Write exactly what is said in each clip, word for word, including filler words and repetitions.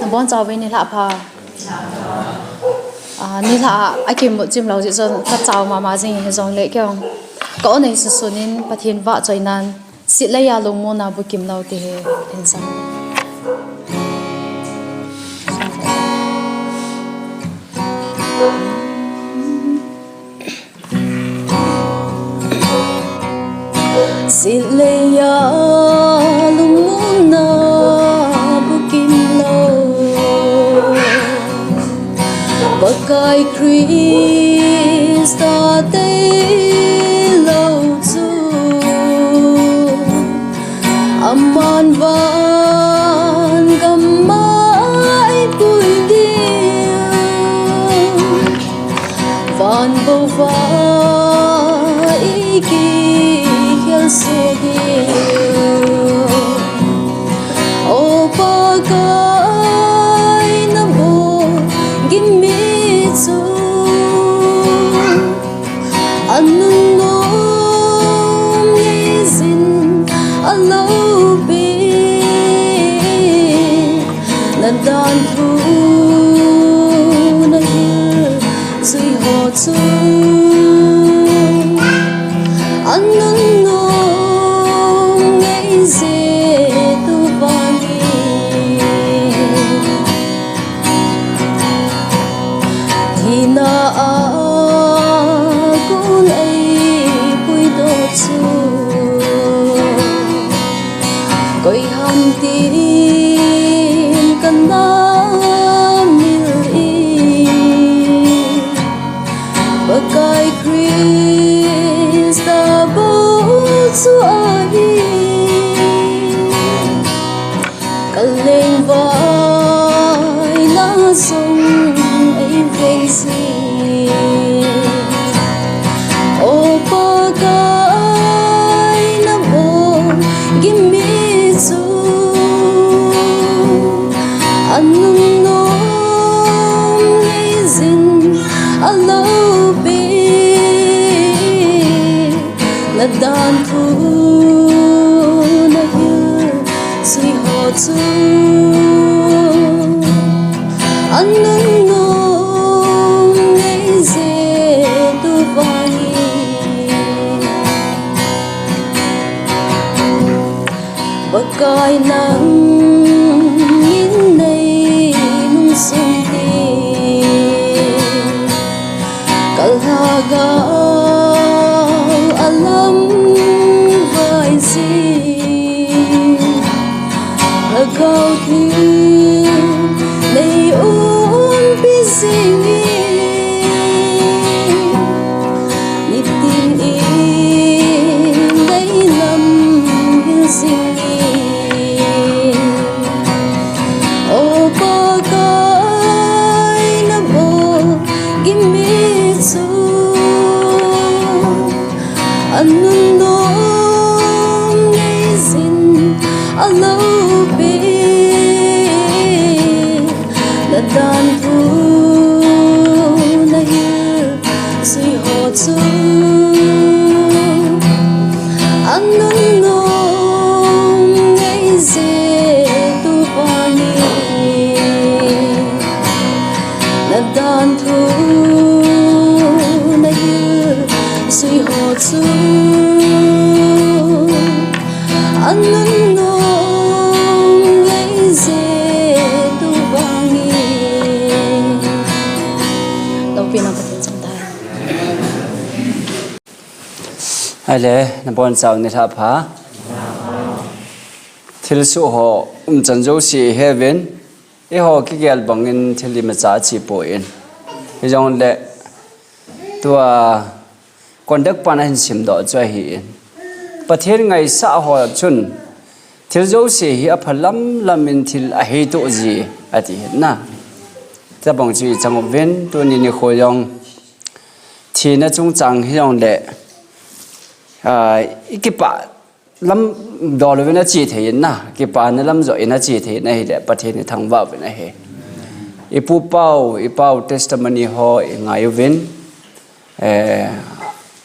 Nabonchauvin nilhah pha. Ah, nilhah a kimu chim lou jeh chun kachau mama jing hijongle keiin ka-o nei susun in Pathen vahchoinan Sitlei a lungmonna bukim lou ti hi hin sam. Sitlei a lungmonna bukim lou, Pakai Christa deilou chu aman van gam a eipui ding, van bou va eikikhel soh ding. O Pakai, nabonchauvin mi chu anunnom ngeijin aloupi, nadan thu nahil jui ho chu anunnom ngeije tu vangin. Thina a kon eipuidoh chu koi ham tin kana mil in, Pakai Christa bou chu ahi. Ka lengvaina jong eiveng jin. O Pakai, nabonchauvin mi chu anunnom ngeijin aloupi, nadan thu nahil jui ho chu anunnom ngeije tu vangin. Pakai, nangin nei lungsun tin ka lhagao a lamvai jin, Lhagao Theng nei umpi jingin, nitin in nei lamhil jingin. O Pakai, nabonchauvin mi chu anunnom ngeijin aloupi, nadan thu nahil jui ho chu anunnom ngeije tu vangin. Nadan thu nahil jui ho chu anunnom ngeije tu vangin. Loupina Pathen chang tai. Ahile, nabonchauvin nilhah pha. Thilsoh ho umchan jouse iheuvin, eiho kigel bangin thil imacha achepoi. Hijongle, tua conduct pan ahin simdoh chu ahin, Pathen ngaisah ho chun thil jouse hi apha lamlam in thil aheitoh ji ati ahi na. Tabang chu ichang uvin, tuni nikho jong thina chungchang hijongle, ah, ikipah lam dol uvin ache thei in na, kipana lam joh in ache thei in ahile, Pathen ithangvah uvin ahi. Ipu pau, ipau testimony ho ingai uvin, eh,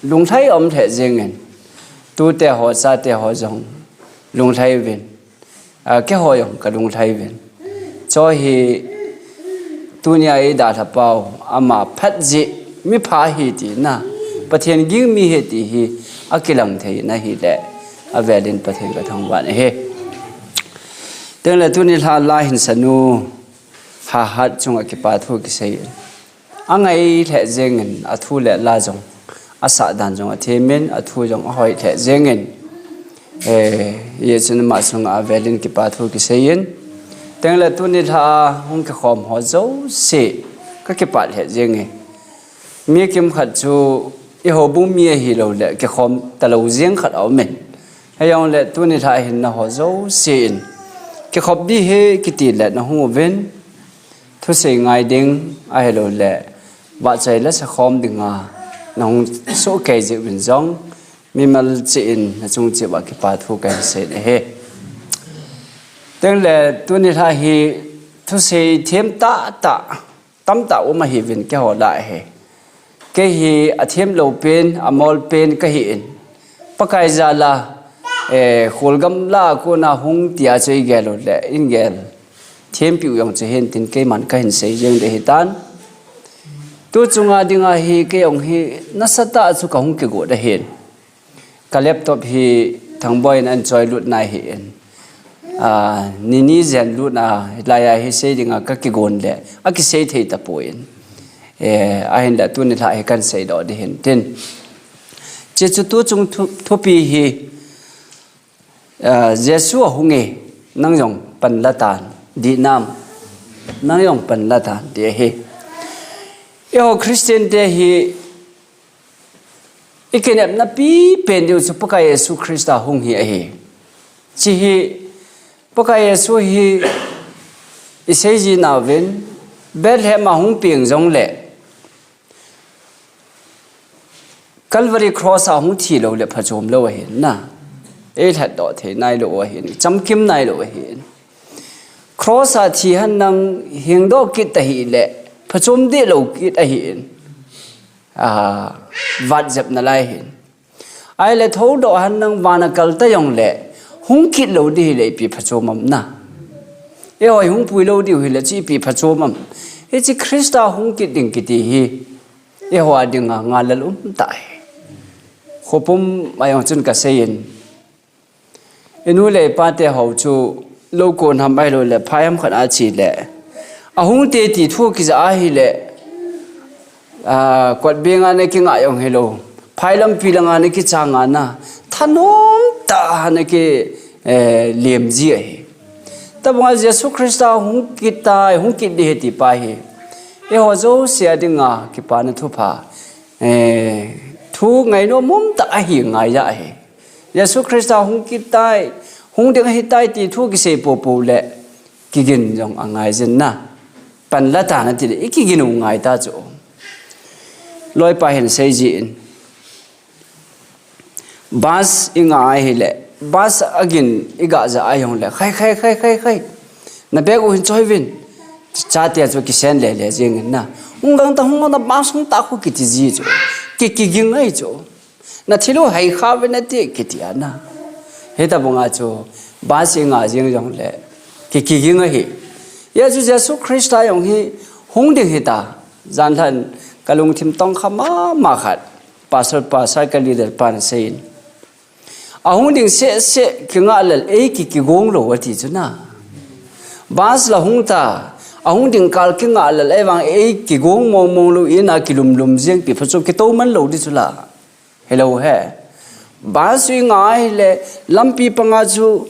lunglhai um lheh jengin, tute ho, chate ho jong lunglhai uvin, ah, keiho jong kalunglhai uvin. Cho hi tunia eidalhapau, ama phat jeh, mipha ahi tina, Pathen ging mi ahi ti hi akilang theina ahile, avelin Pathen kathangvah e. Tengle tuni lha la hin sanu, Hahat chunga kipa thu kisei. Angai lheh jengin, athu le la jong, asah dan jong athemin, athu jong ahoi lheh jengin, eh, hichun ama chunga avelin kipa thu kiseiyin. Tengle tuni lha hung kikhom ho jouse, kakipah lheh jenge. Mi kimkhat chu, i houbung mi ahilou le, kikhom talou jeng khat aumin. Hijongle tuni lha hin naho jousen, kikhop ding ahi kiti le nahung uvin, thusei ngai ding ahilou le, vahchoi le sakhom dinga nahung sohkei jeh uvin jong, mimal cheh in nachung cheh uva kipa thu kahin sei ahi. Tengle tuni lha hi thusei them tahtah, tamtah um ahiuvin keiho lah ahi. Kei hi athem lou pen, amol pen kahin, Pakai jal a, eh, kholgam lah a kona hung tia chu igel u le, igel thempi u jong chu hintin keiman kahin sei jeng ding ahitan. Tu chunga dinga hi kei jong hi nasatah chu kahung kigot ahin. Ka laptop hi Thangboi in ahin choilut na ahin. Ah, nini jen lut na, hilai a hi sei dinga kakigon le, akisei thei tapon. Eh, ahinla tuni lha hi kahin seidoh ding ahin tin. Hiche chu tu chung thu, thupi hi, ah, Jesu ahunge, nang jong panla tan, dih nam, nang jong panla tan, ti ahi. Eiho Christian te hi, ikinepna pipen diu chu Pakai Jesu Christa hung hi ahi. Hiche hi, Pakai Jesu hi, isei ji nauvin, Bethlehem a hung peng jongle, Calvary Cross a hung thi lou le phachom lou ahin na. Eilhatdoh thei nailou ahin, chamkim nailou ahin. Cross a thi henlang hingdoh kit ahile, phachom deh lou kit ahin. Ah, vatjep nalai ahin. Ahile thoudoh henlang van a kal ta jongle, hung kit lou ding hile ipi phachom ham na. Eiho hi hung pui lou diu hile chu ipi phachom ham. Hiche Christa hung kit ding kiti hi, eiho a dinga ngal lel umtah ahi. Khopum a jong chun kaseiyin, inu le ipa te ho chu lou kon ham ahilou le, phai ham khat a che le, ahung te ti thu kija ahile, ah, kot beng a nakingah jong hilou, phai lampi langa nakicha nga na, thanom tah a naki, eh, lem ji ahi. Tabang a Jesu Christa hung kit tai, hung kit ding ahi ti pa hi, eiho jouse a dinga kipana thupha, eh, thu ngainom umtah ahi ngai ahi. Jesu Christa hung kit tai, hung ding ahitai ti thu kisei poupou le, kigin jong angai jin na. Panla tan ati le, ikigin u ngai ta chu. Loipa hin sei jin. Bus inga ahile, bus agin iga ja a jongle, khai, khai, khai, khai, khai. Na bag u hin choi uvin. Chate chu kisen lele jengin na. Hung gangta, hung gangta, bus hung ta khu kiti ji chu. Ki, kiging ahi chu. Na thil u hai kha uvin ati kiti a na. Hitabang a chu bus inga jeng jongle, ki, kiging ahi. Hijeh chun Jesu Christa jong hi hung ding hita. Janlhan kalungthim tongkha mama khat, Pastor pa, circle leader pan aseiyin, ahung ding seh seh, kingah lel, ei ki, kigong lou ati chu na. Bus la hung ta, ahung ding kal kingah lel, ahivang ei kigong mong mong lou, in a kilum lum jeng, ipi phachom, kitou man lou ding chu la. Hello he. Bus chu inga ahile, lampi panga chu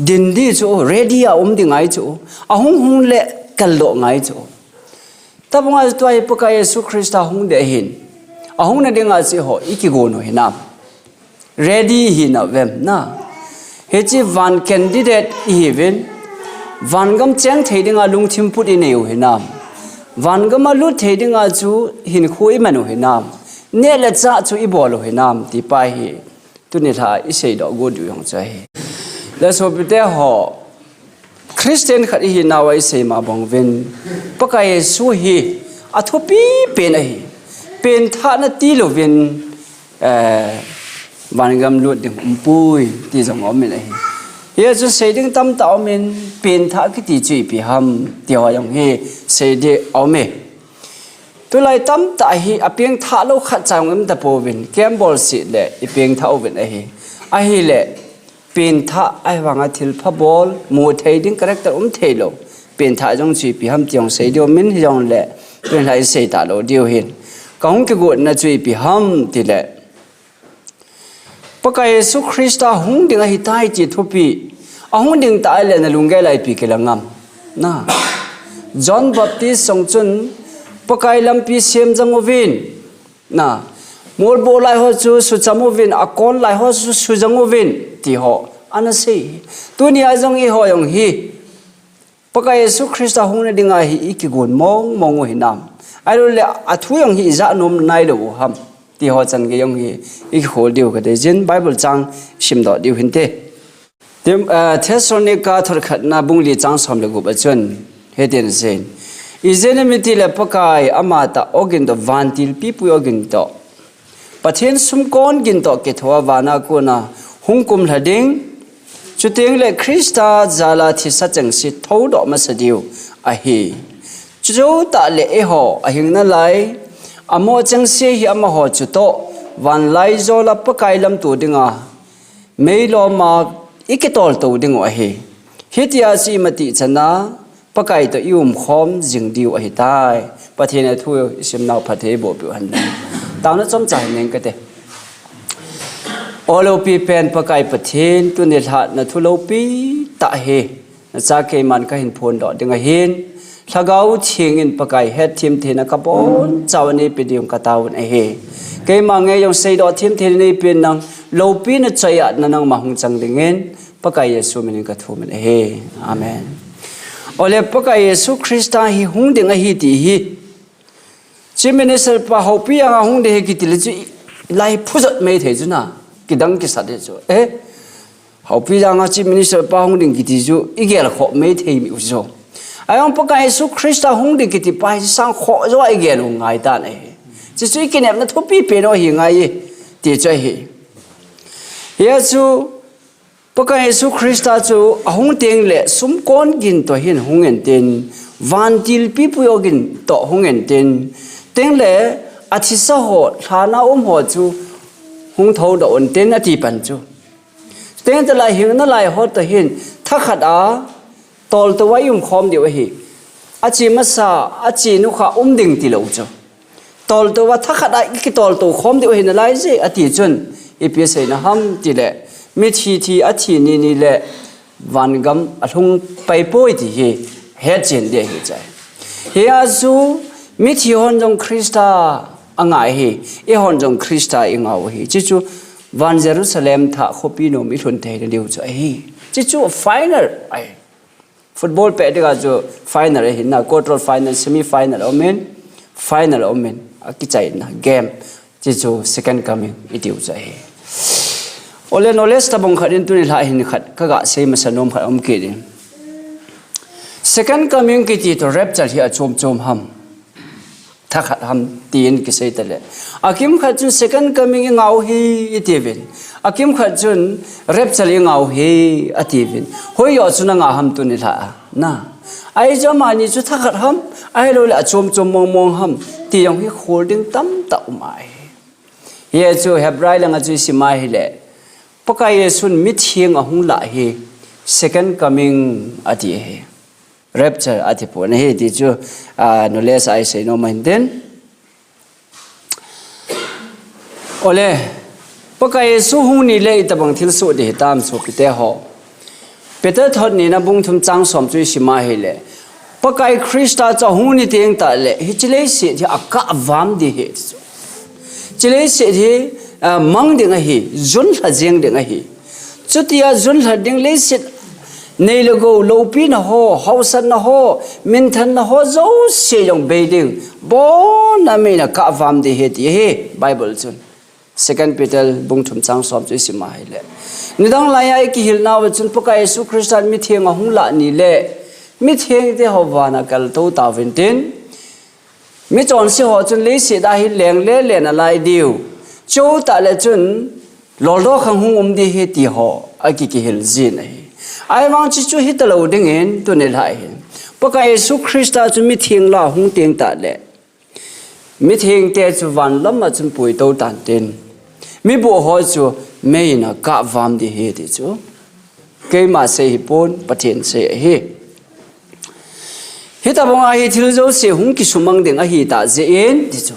din ding chu, ready a um ding ahi chu. Ahung hung le kaldoh ngai chu. Tabang a tua hi Pakai Jesu Christa hung ding ahin. Ahung na dinga chu eiho ikigon u hinam. Ready ihi nauvem na. Hiche van candidate ihiuvin. Vangam cheng thei dinga lungthim put inei u hinam. Vangam a lut thei dinga chu hinkho iman u hinam. Neh le chah chu ibol u hinam ti pa hi. Tuni lha isei doh got diu jong chu ahi. Le sopite ho, Christian khat ihi nauva isei ma bang uvin, Pakai Jesu hi athupi pen ahi. Pen thah na ti louvin, eh, vangam lut ding umpoi ti jong aumin ahi. Hia chu sei ding tamtah aumin, pengthah kiti chu ipi ham ti ho jong hi sei ding aume. Tulai tamtah hi apengthah lou khatcha jong um tapouvin, kembol sih le ipengthah uvin ahi. Ahile, pengthah ahivanga thilpha bol, mu thei ding character um thei lou. Pengthah jong chu ipi ham ti jong sei diu min hijongle, pengthah isei talou diu hin. Kahung kigotna chu ipi ham tile, Pakai Jesu Christa hung ding ahitai ti thupi. Ahung ding tah le nalunggel a ipi kilang am? Na. John Baptist jong chun Pakai lampi sem jeng uvin. Na. Molboh lai ho chu sucham uvin, akon lai ho chu sujeng uvin, ti ho. Ana sei. Tunia jong eiho jong hi Pakai Jesu Christa hung nadinga hi ikigon mong mong u hinam? Ahilouleh athu jong hi ija nom nailou u ham? Ti ho chan gei jong hi ikikhol diu kadeijin, Bible chang simdoh diu hinte. Tim, eh, Thessalonica thot khatna bung li chang som le gup a chun, hitin asei. Ijeh inem itile Pakai amatah ogin toh, vantil pipui ogin toh, Pathen sumkon gin toh kithoa vana kona hung kumlha ding. Chuteng le Christa jal'a thisa chengse thoudoh masa diu ahi. Chuche tah le eiho ahing nalai, amo chengse hi amaho chutoh, vanlaijol'a Pakai lamto dinga meilom'a ikitoltou diu ahi. Hitia chu imatih chan'a, Pakai toh iumkhom jing diu ahitai. Pathen a thu isimnau phatthei eiboh peh u hen. Taona chomcha hin neng kate. O loupi pen Pakai Pathen, tuni lhah na thu loupi tah hi nacha keiman kahin phondoh ding ahin, Lhagao Theng in Pakai hetthem theina kabonchauva neipe diu kataovin ahi. Keima ngei jong seidoh themtheina neipen nang, loupina choi-atna nangma hung chang dingin, Pakai Jesu minin kathumin ahi. Amen. Ole Pakai Jesu Christa hi hung ding ahi ti hi. Chief Minister pa houpi janga hung ding ahi kiti le chu lai phujot mei thei chu na. Kidang kisat ding chu. Eh? Houpi janga Chief Minister pa hung ding kiti chu igel khoh mei thei mi u chu. Ajong Pakai Jesu Christa hung ding kiti pa hi sang khoh joh a igel u ngai tan ahi. Chuchu ikinepna thupi pen u ahi ngai e. Ti chu ahi. Hia chu Pakai Jesu Christa chu ahung teng le sumkon gin toh hin hung intin, vantil pipui ogin toh hung intin, teng le athisa ho, lhana um ho chu hung thoudoh untin ati pan chu. Teng tala hing nalai ho toh hin thakhat a toltou a iumkhom diu ahi. Ache masa, ache nukha um ding tilou chu. Toltou a thakhat a ikitoltou khom diu ahi nalai je ati chun, ipi seina ham tile, mithi thi athi nini le vangam alhung pai poi ti hi hetchen ding ahi chai. Hia chu mithi hon jong Christa angah ahi, eihon jong Christa ingah u ahi. Chuchu van Jerusalem thah khopi nom ilhun theina diu chu ahi. Chuchu final ahi. Football pet dinga chu final ahi na, quarter final, semi final aumin, final aumin, akichaina game. Chuchu second coming itiu chu ahi. Ole knowledge tabang khat in tuni lhah hin khat kaga sei masa nom khat um kit in. Second coming kiti toh rapture hi achom chom ham? Thakhat ham tin kisei tale. Akimkhat chun second coming ingah u ahi itiuvin. Akimkhat chun rapture ingah u ahi atiuvin. Hoijo chu nangah ham tuni lhah a? Na. Ahi chu amani chu thakhat ham, ahilouleh achom chom mong mong ham, ti jong hi khol ding tamtah um ahi. Hia chu Hebrai langa chu isim a ahile, Pakai Jesun mitheng ahung lah hi second coming ati ahi. Rapture ati pon ahi ti chu, ah, knowledge a isei nom ahin tin. Ole, Pakai Jesu hung ni le itobang thilsoh ding hitam sopite ho. Peter thot nina bung thum chang som chu isim a ahile, Pakai Christa chu ahung ni teng tah le hiche leiset hi akah vam ding ahi chu. Hiche leiset hi, ah, mang ding ahi, junlha jeng ding ahi. Chutia junlha ding leiset nei le gou, loupina ho, haosatna ho, minthanna ho jouse jong bei ding, abonna mei in akah vam ding ahi ti ahi Bible chun. Second Peter bung thum chang som chu isim a ahile. Nidang laiya ikihil nauva chun Pakai Jesu Christa mitheng ahung lah ni le, mitheng te ho vana kaltou tauvin tin, michonse ho chun leiset a hi leng le le nalai diu. Chutah le chun loldoh khang hung um ding ahi ti ho akikihil jin ahi. Ahivang chuchu hitalou dingin tuni lai hin Pakai Jesu Christa chu mitheng lah a hung teng tahle, mithengte chu van lam a chun puitou tantin, mibuh ho chu mei in akahvam ding ahi ti chu keima sei hipon, Pathen sei ahi. Hitabang a hi thil jouse hung kisumang ding ahitah jeh in ti chu,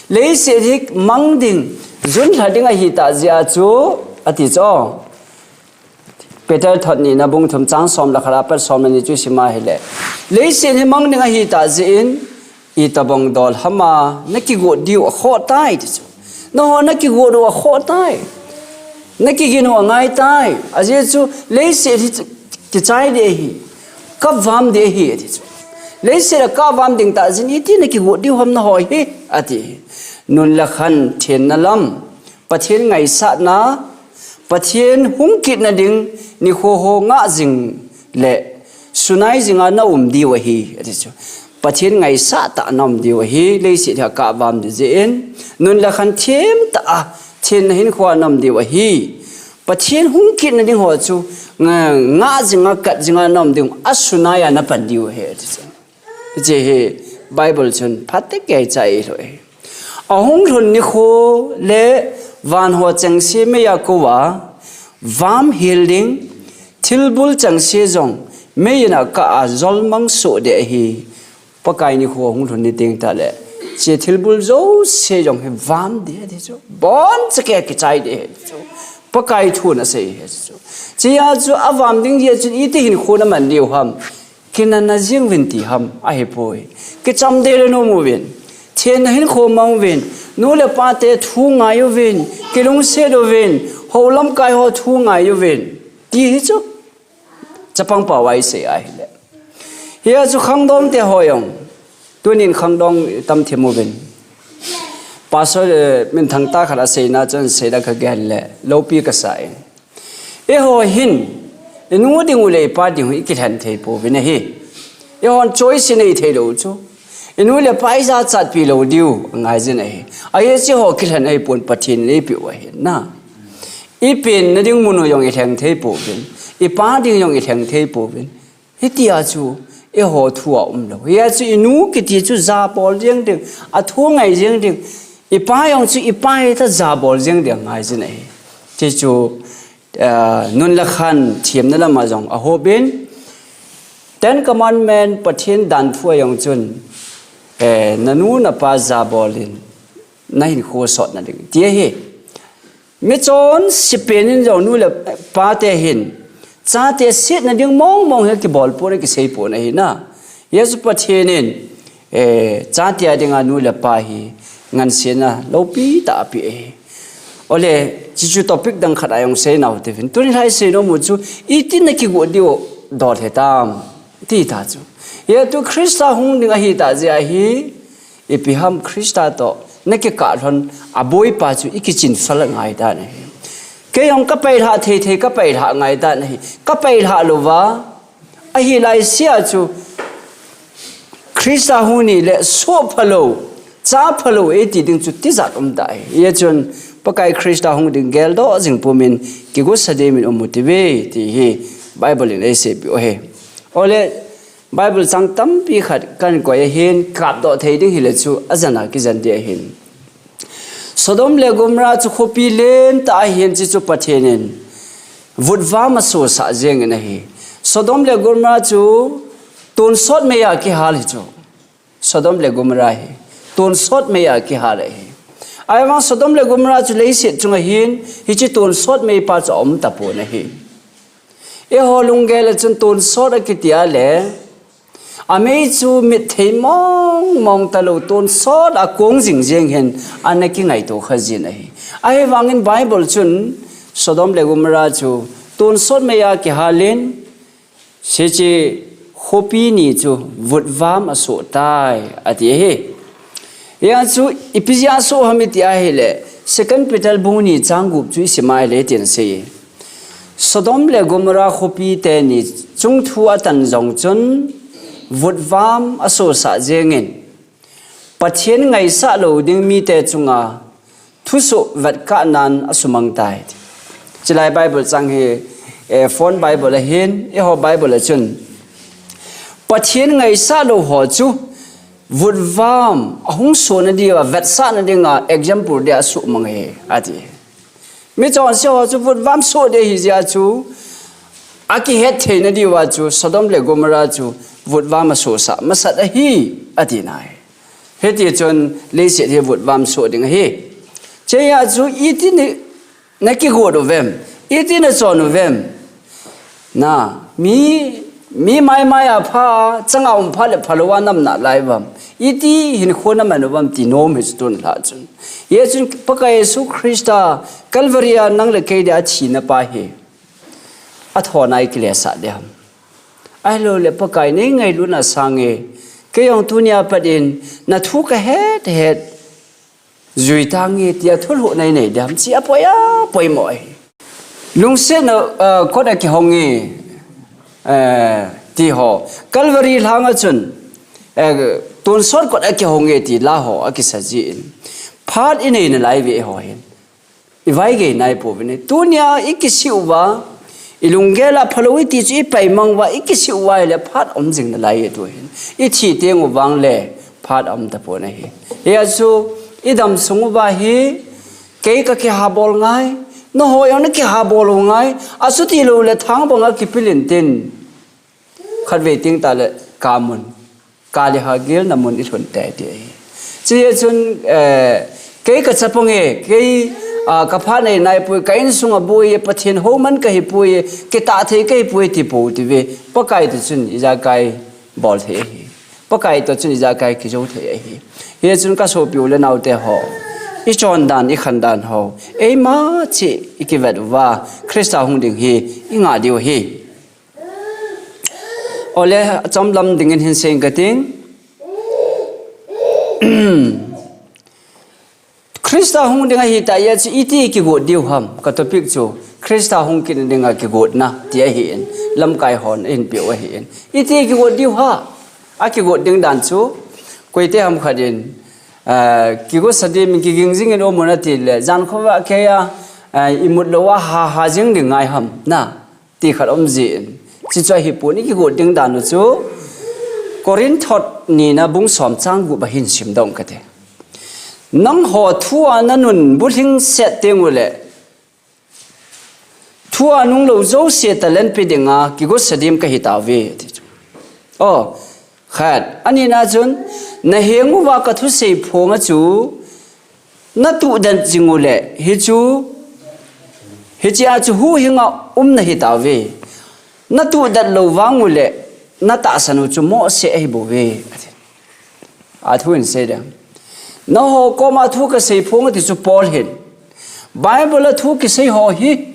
leiset hi mang ding, junlha ding ahitah jeh a chu ati chu. Peter thot nina bung thum chang som le khat apat som le ni chu sim a hile, leiset hi mang ding ahitah jeh in, itabang dol ham a nakigot diu akhoh tai ti chu. Nangho nakigot u akhoh tai. Nakigin u angai tai. Ajeh chu leiset hi kichai ding ahi, kahvam ding ahi ati chu. Leiset a kahvam ding tah jeh in iti nakigot diu ham nangho hi ati. Nun le khan thenna lam, Pathen ngaisahna, Pathen hung kitna ding nikho ho ngah jing le sunai jing a naum diu ahi ati chu. Pathen ngaisah tah a naum diu ahi, leiset hi akahvam ding jeh in, nun le khan themtah a thenna hinkho a naum diu ahi. Pathen hung kitna ding ho chu nga-, ngah jing a, kat jing a naum ding, asunai a napan diu ahi ati chu. Hiche hi Bible chun phatah a kichai lou ahi. Ahung lhun nikho le van ho chengse mei a kou a, vam hel ding, thilbul chengse jong mei in akah a jolmang soh ding ahi. Pakai nikho hung lhun ni teng tahle, hiche thilbul jouse jong hi vam ding ati chu. Boncha kei a kichai ding ahi chu. Pakai thun asei ahi chu. Hichea chu avam ding jeh chun iti hinkho naman diu ham. Kinana jing uvin ti ham ahipoi. Kicham deh le nom uvin. Thenna hinkho mang uvin. Nu le pa te thu ngai uvin. Kilungset uvin. Hou lamkai ho thu ngai uvin. Ti hi chu. Chapang pao a isei ahile. Hia chu khangdong te ho jong. Tunin khangdong tam thim uvin. Pastor, eh, minthang tah khat aseina chun seida kagel le. Loupi kasa in. Eiho hin, inu ding u le ipa ding u ikilhen thei pouvin ahi. Eihon choice inei thei lou chu. Inu le ipa ijachatpi lou diu, angai jin ahi. Ajeh chu eiho kilhen ahipon Pathen in eipeh u ahi na. Ipenna ding mun u jong ilhen thei pouvin. Ipa ding jong ilhen thei pouvin. Hitia chu eiho thu a um lou. Hia chu inu kiti chu jabol jeng ding, athu ngai jeng ding. Ipa jong chu ipa hita jabol jeng ding angai jin ahi. Ti chu, eh, nun le khan themna lam a jong ahop in, Ten Commandment Pathen danthu a jong chun, eh, nanu napa jabol in, nahinkho sotna ding. Ti ahi. Michonse pen in jong nu le pa te hin, chate setna ding mong mong hi kibol pon, kisei pon ahi na. Hia chu Pathen in, eh, chate a dinga nu le pa hi ngansena loupi tah apeh ahi. Ole, chuchu topic dang khat a jong sei nau tivin. Tuni lai sei nom u chu, iti nakigot diu dol hitam. Ti ta chu. Hia tu Christa hung ding ahitah jeh ahi, Ipi ham Christa toh nakikah lhon aboipa chu ikichin fel ngai dan ahi. Kei jong kapai lha thei thei kapai lha ngai dan ahi. Kapai lha louva, ahi lai sia chu Christa hung ni le soh phalou, cha phalou eiti ding chu tijat um ta ahi. Hia chun Pakai Christa hung ding geldoh jing pumin kigosa deimin um u tive ti hi Bible in eisei piu ahi. Ole, Bible chang tampi khat kahin koi ahin, kapdoh thei ding hile chu ajan a kijan ding ahin. Sodom le Gomorrah chu khopi lentah ahin, chuchu Pathen in vutvam asosah jengin ahi. Sodom le Gomorrah chu tonsot mei a kihal hi chu. Sodom le Gomorrah hi tonsot mei a kihal ahi. Ahivang Sodom le Gomorrah chu leiset chunga hin, hiche tonsot mei pa chu aum tapon ahi. Eiho lunggel a chun tonsot akiti a le, amei chu mit thei mong mong talou tonsot a kong jing jeng hin ana kingaito kha jin ahi. Ahivangin Bible chun Sodom le Gomorrah chu tonsot mei a kihal in, hiche khopi ni chu vutvam asoh tai ati ahi. Hia chu ipi jeh a asoh ham iti ahile, Second Peter bung ni chang gup chu isim a ahile tin asei. Sodom le Gomorrah khopi teni chungthu atan jong chun vutvam asosah jengin, Pathen ngaisah lou ding mite chunga thusoh vetkah nan asumang tai. Chulai Bible chang hi eh, phone Bible ahin, eiho Bible a chun, Pathen ngaisah lou ho chu vutvam ahung sohna diuva vetsahna dinga example dia asuhmang e, ati. Michonse ho chu vutvam soh ding ahi jeh chun, akihet theina diuva chu Sodom le Gomorrah chu vutvam asohsah masat ahi, ati nai. Hiti chun leiset hi vutvam soh ding ahi. Hichea chu iti ni, nakigot uvem? Iti nachon uvem? Na, mi, mi maimai a pha, changa um pha le phalou a nam nalai uvem? Iti hinkho naman uvem ti nom hi chu tun lha chun. Hichun Pakai Jesu Christa Calvary a nang le kei dia athina pa hi, athona ikilesah ding ham? Ahilouleh Pakai nei ngailutna sange, kei jong tunia pat in nathu kahet het jui tange tia thulhuhna inei ding ham ti apoi apoimo ahi. Lungsetna, ah, kot akihong e, eh, ti ho. Calvary lhanga chun, eh, tonsot kot akihong e ti la ho akisa jin. Phat inei nalai uve eiho hin. Ivaigei nai pouvin. Tunia ikisih uva, ilunggel a phalou iti chu ipaimang uva, ikisih uva ahile phat aum jing nalai e tuhin. Ithi teng uvang le phat aum tapon ahi. Hijeh chun idam sung uva hi, kei kakihabol ngai, nangho jong nakihabol u ngai, achuti louleh thang banga kipil intin, khatvei teng tah le kamun, kale hagilna mun ilhun teitei ahi. Hichun, eh, kei kachapang e, kei, ah, kaphat nei naipoi, ka insunga boi e, Pathen houman kahipoi e, kitah thei kahipoi e, tipou tive. Pakai toh chun ijakai bol thei ahi. Pakai toh chun ijakai kijou thei ahi. Hichun kasopi u le naote ho, ichondan, ikhandan ho, eima cheh ikivet uva, Christa hung ding hi ingah diu ahi. Ole, achomlam dingin hinsei kating. Christa hung ding ahitah jeh chun iti kigot diu ham, ka topic chu Christa hung kit dinga kigotna ti ahin, lamkai hon ahinpeh u ahin. Iti kigot diu ham, akigot ding dan chu, koite ham khat in, ah, kigot sa dimin kiging jingin um un atile, jan khovah keiya, ah, imut louva ha ha jing ding ngai ham, na. Ti khat aum jin. Hichu ahipon, ikigot ding dan u chu Corinth thot nina bung som chang gup a hin simdoh kate. Nangho thua nanun bulhing set teng uleh, thua nunglou jouse talent pe dinga kigot sa dim kahi tauve, ti chu. O, khat. Anina chun, naheng uva kathusei phonga chu, natuhdet jing uleh, hichu, hichea chu huhhinga um nahi tauve. Natuhdet lou vang uleh, natahsan u chu mohseh ahi bouve, ati. Athu in sei dem. Nangho koma thu kasei phong ati chu Paul hin, Bible a thu kisei ho hi,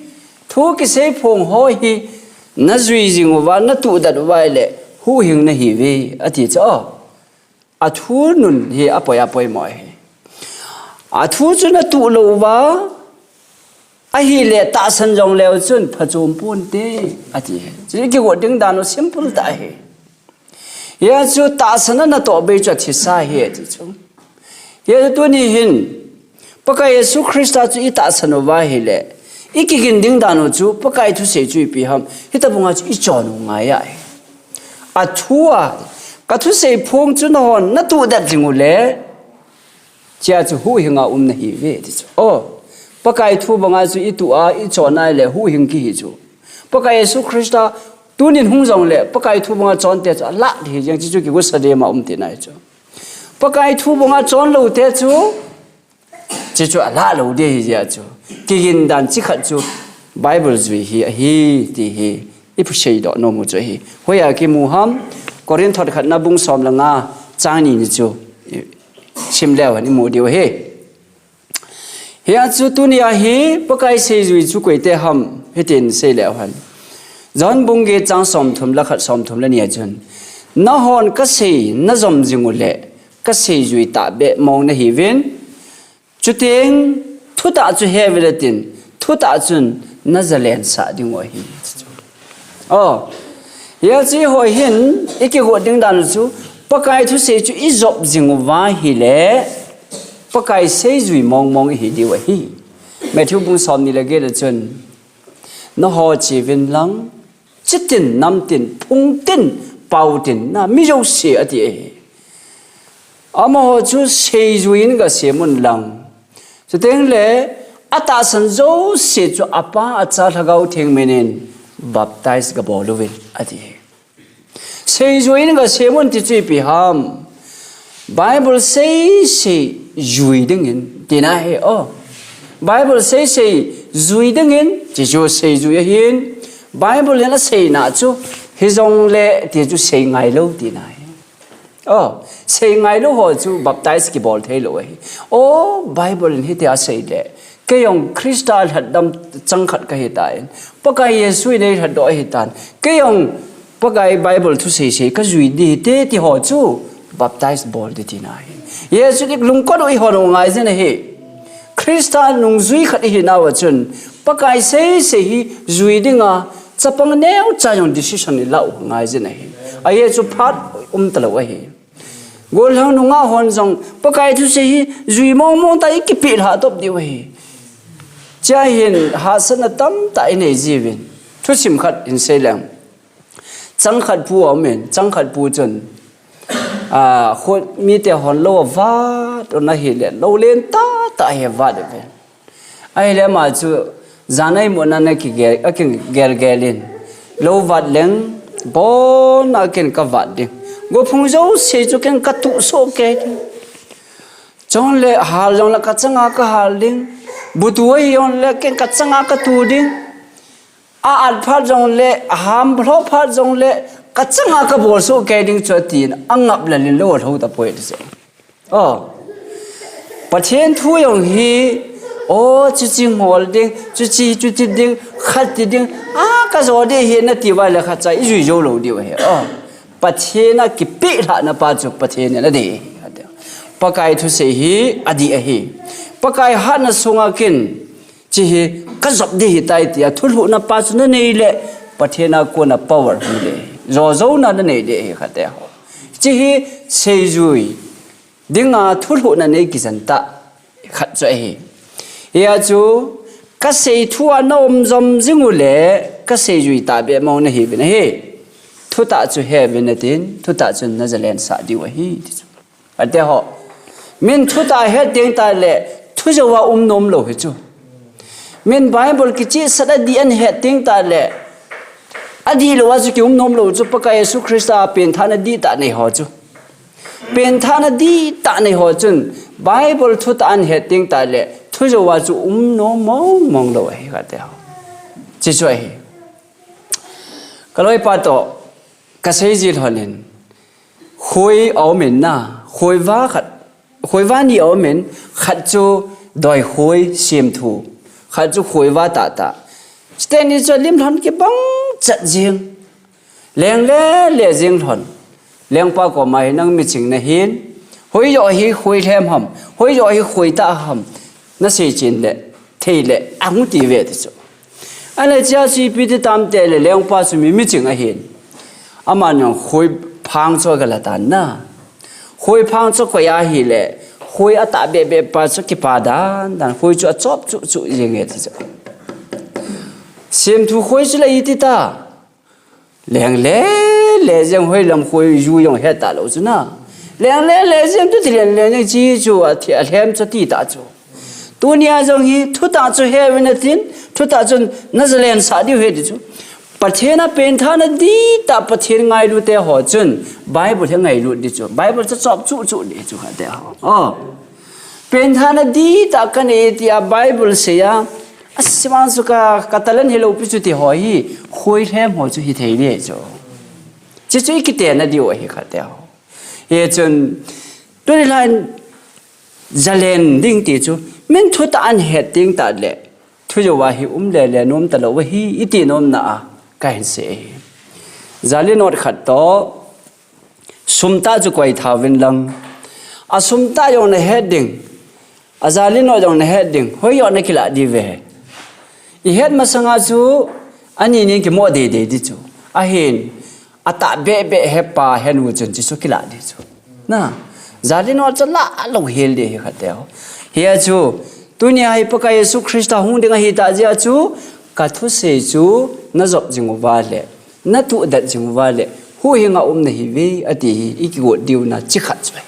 thu kisei phong ho hi, najui jing uva, natuhdet uva ahileh, huhhing nahiuve, ati chu. Athu nun hi apoi, apoimo ahi. Athu chu natuh lou uva, ahileh tahsan jong leu chun phachom ponte, ati. Chu kigot ding dan u simple tah ahi. Hia chu tahsan a natoh bei chu athisa ahi, ati chu. Hia chu tuni hin, Pakai Jesu Christa chu itahsan uva ahileh, ikigin ding dan u chu, Pakai thusei chu ipi ham, hitabanga chu ichon u ngai ahi. Athu a, kathusei phong chu nahon natuhdet jing uleh, chea chu huhhinga um nahiuve, ti chu. O, Pakai thu banga chu ituh a, ichon a ahileh huhhing kihi chu. Pakai Jesu Christa tunin hung jongleh, Pakai thu banga chonte chu alah ding ahi jeng, chuchu kigot sa dima um tina ahi chu. Pakai thu banga chon loute chu, chuchu alah lou ding ahi jeh chu. Kigin dan chi khat chu Bible jui hi ahi, ti hi ipu seidoh nom u chu ahi. Hoiya kimu ham, Corinth thot khatna bung som le nga chang ni ni chu, sim leu hen imu diu ahi. Hia chu tunia hi Pakai seijui chu koite ham, hitin sei leu hen. John bung get chang somthum le khat, somthum le ni a chun, nahon kasei najom jing uleh, kaseijui tahbeh mong nahiuvin, chuteng thutah chu he uvin tin, thutah chun najalensah ding u ahi. O, hia chu eiho hin ikigot ding dan u chu, Pakai thusei chu ijop jing uva ahileh, Pakai seijui mong mong ihi diu ahi. Matthew bung somni le get a chun, Naho chevin lang, chitin, namtin, phungtin, paotin, na mi jouse ati e. Amaho chu seijui in gasemun lang. Chuteng le, atahsan jouse chu Apa, Acha, Lhagao Theng minin baptize gabol uvin ati e. Seijui in gasemun ti chu ipi ham. Bible seisei jui dingin tina ahi o. Bible seisei jui dingin ti chu seijui ahin. Bible in aseina chu hijongle ti chu seingailou tina ahi. O, seingailou ho chu baptize kibol theilou ahi. O, Bible in hitia asei le. Kei jong Christa lhatdam changkhat kahitan. Pakai Jesu in eilhatdoh ahitan. Kei jong Pakai Bible thu seisei kajui ding hite ti ho chu baptize bol ding tina ahi. Jesu dik lungkot u ihon u ngai jin ahi. Christa nungjui khat ihinauva chun Pakai seisei hi jui dinga chapang neocha jong decision ilah u ngai jin ahi. Ajeh chu phat umtalou ahi. Gollhang nungah hon jong Pakai thusei hi jui mongmong tah in ikipeh lhah top diu ahi. Chea hin hahsatna tamtah inei jiuvin. Thusim khat hin seileng. Changkhat pu aumin, changkhat pu chun, a, khut mite hon lou avat u ahile, lou len tahtah hi avat uve. Ahile ama chu, jan a imutna a akigel, akigelgel in, lou vat leng, bon a ken kavat ding. Gophung jouse chu ken katuh soh kei ding. Chule hal jongle kachanga kahal ding. Butu ahi jongle ken kachanga katu ding. A-at phat jongle, aham lhoh phat jongle, kachanga kabol soh kei ding chu atin, angap lel in lou alhou tapoi ti chu. O. Pathen thu jong hi, o, chuche ngol ding, chuche, chuche ding, khat ti ding, a, kajo ding ahi nati uva le khatcha ijui jou lou diu ahi. O. Pathen a kipeh lhahna pa chu Pathen in adei ahi. Pakai thusei hi adih ahi. Pakai hatna sunga ken, hiche hi kajop ding ahitai tia thulhuhna pa chu nanei le, Pathen a kona power hung ding ahi. Jojouna nanei ding ahi khat e ho. Hiche hi seijui dinga thulhuhna nei kijen tah khat chu ahi. Hia chu kasei thu a naum jom jing u le, kaseijui tahbeh mong nahiuvin ahi. Thutah chu heuvin atin, thutah chun najalen sah diu ahi ti chu. Khat e ho. Min thutah het teng tah le, thujou a um nom lou hi chu. Min Bible kichehsah adih ahin het teng tah le, adih lou a chu kium nom lou chu, Pakai Jesu Christa a penthahna dihtah nei ho chu. Penthahna dihtah nei ho chun, Bible thutah ahin het teng tah le, thujou a chu um nom mongmong lou ahi khat e ho. Hiche chu ahi. Kaloipa toh, kasei jil lhon in, khoi aumin na, khoiva khat, khoiva ni aumin, khat chu doikhoi semthu, khat chu khoiva tahtah. Chuteni chu alim lhon kibang chet jing. Leng lele jing lhon. Lengpa koma hi nang miching nahin, hoijoh hi khoi lhem ham, hoijoh hi khoi tah ham, nasei chen le, thei le, ahung ti uve ti chu. Ahile chea chu ipi ti tam tile lengpa chu mi miching ahin. Aman jong khoi phang chu agala tan na. Khoi phang chu akoi ahile, khoi atahbeh beh pa chu akipa dan dan, khoi chu achop chuh chuh jing e ti chu. Semthu khoi chu la iti ta. Leng lele jeng hoilam khoi ju jong het talou chu na. Leng lele jeng chu ti leng leng jeng chi chu athi alhem chu ati ta chu. Tunia jong hi thutah chu heuvin atin, thutah chun najalen sah diu ahi ti chu. Pathen a penthahna dihtah Pathen ngailu te ho chun Bible hi ngailut ding chu. Bible chu chop chuh chuh ding chu khat e ho. O. Penthahna dihtah kanei tia Bible sei a, asivang chu ka, ka talent hilou pi chu ti ho hi, khoi lhem ho chu hithei ding chu. Hiche chu ikitenna diu ahi khat e ho. Hichun, tuni lhan jalen ding ti chu, min thutah ahin het teng tah le, thujou a hi um lele nom talou ahi, iti nomna a, kahin sei ahi. Jali note khat toh, sum tah chu koi thauvin lang. Asum tah jong nahet ding. Ajali note jong nahet ding. Hoijoh nakilah diu ve. Ihet masanga chu ani nin kimo deidei ding chu. Ahin, atahbeh beh hepa henu chun hiche chu kilah ding chu. Na, jali note chu lah lou hel ding ahi khat e ho. Hia chu, tunia hi Pakai Jesu Christa hung ding ahitah jeh a chu, Ka thusei chu na jop jing uva le, na tuh dat jing uva le, huhhinga um nahi ve, ati hi, i kigot diu na chi khat chu ahi.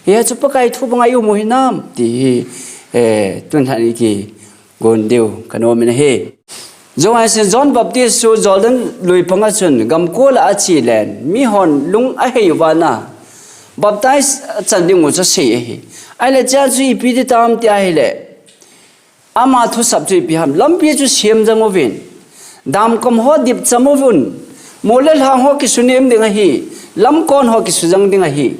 Hia chu Pakai thu banga i um u hinam, ti hi, eh, tun han i kigon diu ka nom in ahi. Jong ai sin John Baptist chu Jordan lui panga chun gamkol a achi len, mi hon lung ahei uva na, baptize achan ding u chu asei ahi. Ahile chea chu ipi ti tam ti ahile, ama thusap chu ipi ham, lampi chu siam jang uvin, damkom ho dip cham uvin, mol le lhang ho kisu nem ding ahi, lamkon ho kisu jang ding ahi,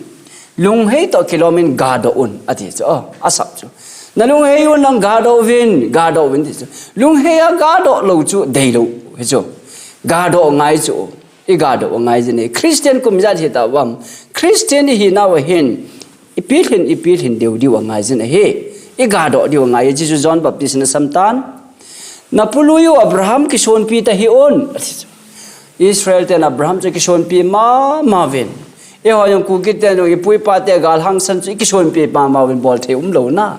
lunghei toh kilom in ga doh un, ati chu, oh, asap chu. Na lunghei un lang ga doh uvin, ga doh uvin ti chu. Lunghei a ga doh lou chu deilou, hi chu. Ga doh ngai chu. I ga doh u angai jin ahi. Christian kum ijat hita uvam. Christian i hinau ahin, i pilhin, i pilhin deu diu angai jin ahi. I ga doh diu angai, Jesu John Baptist in asam tan. Na pului u Abraham kisonpi tahih un. Israel ten Abraham chu kisonpi mama uvin. Eiho jong Kuki ten jong i pu i pa te gal hangsan chu i kisonpi mama uvin bol thei umlou na.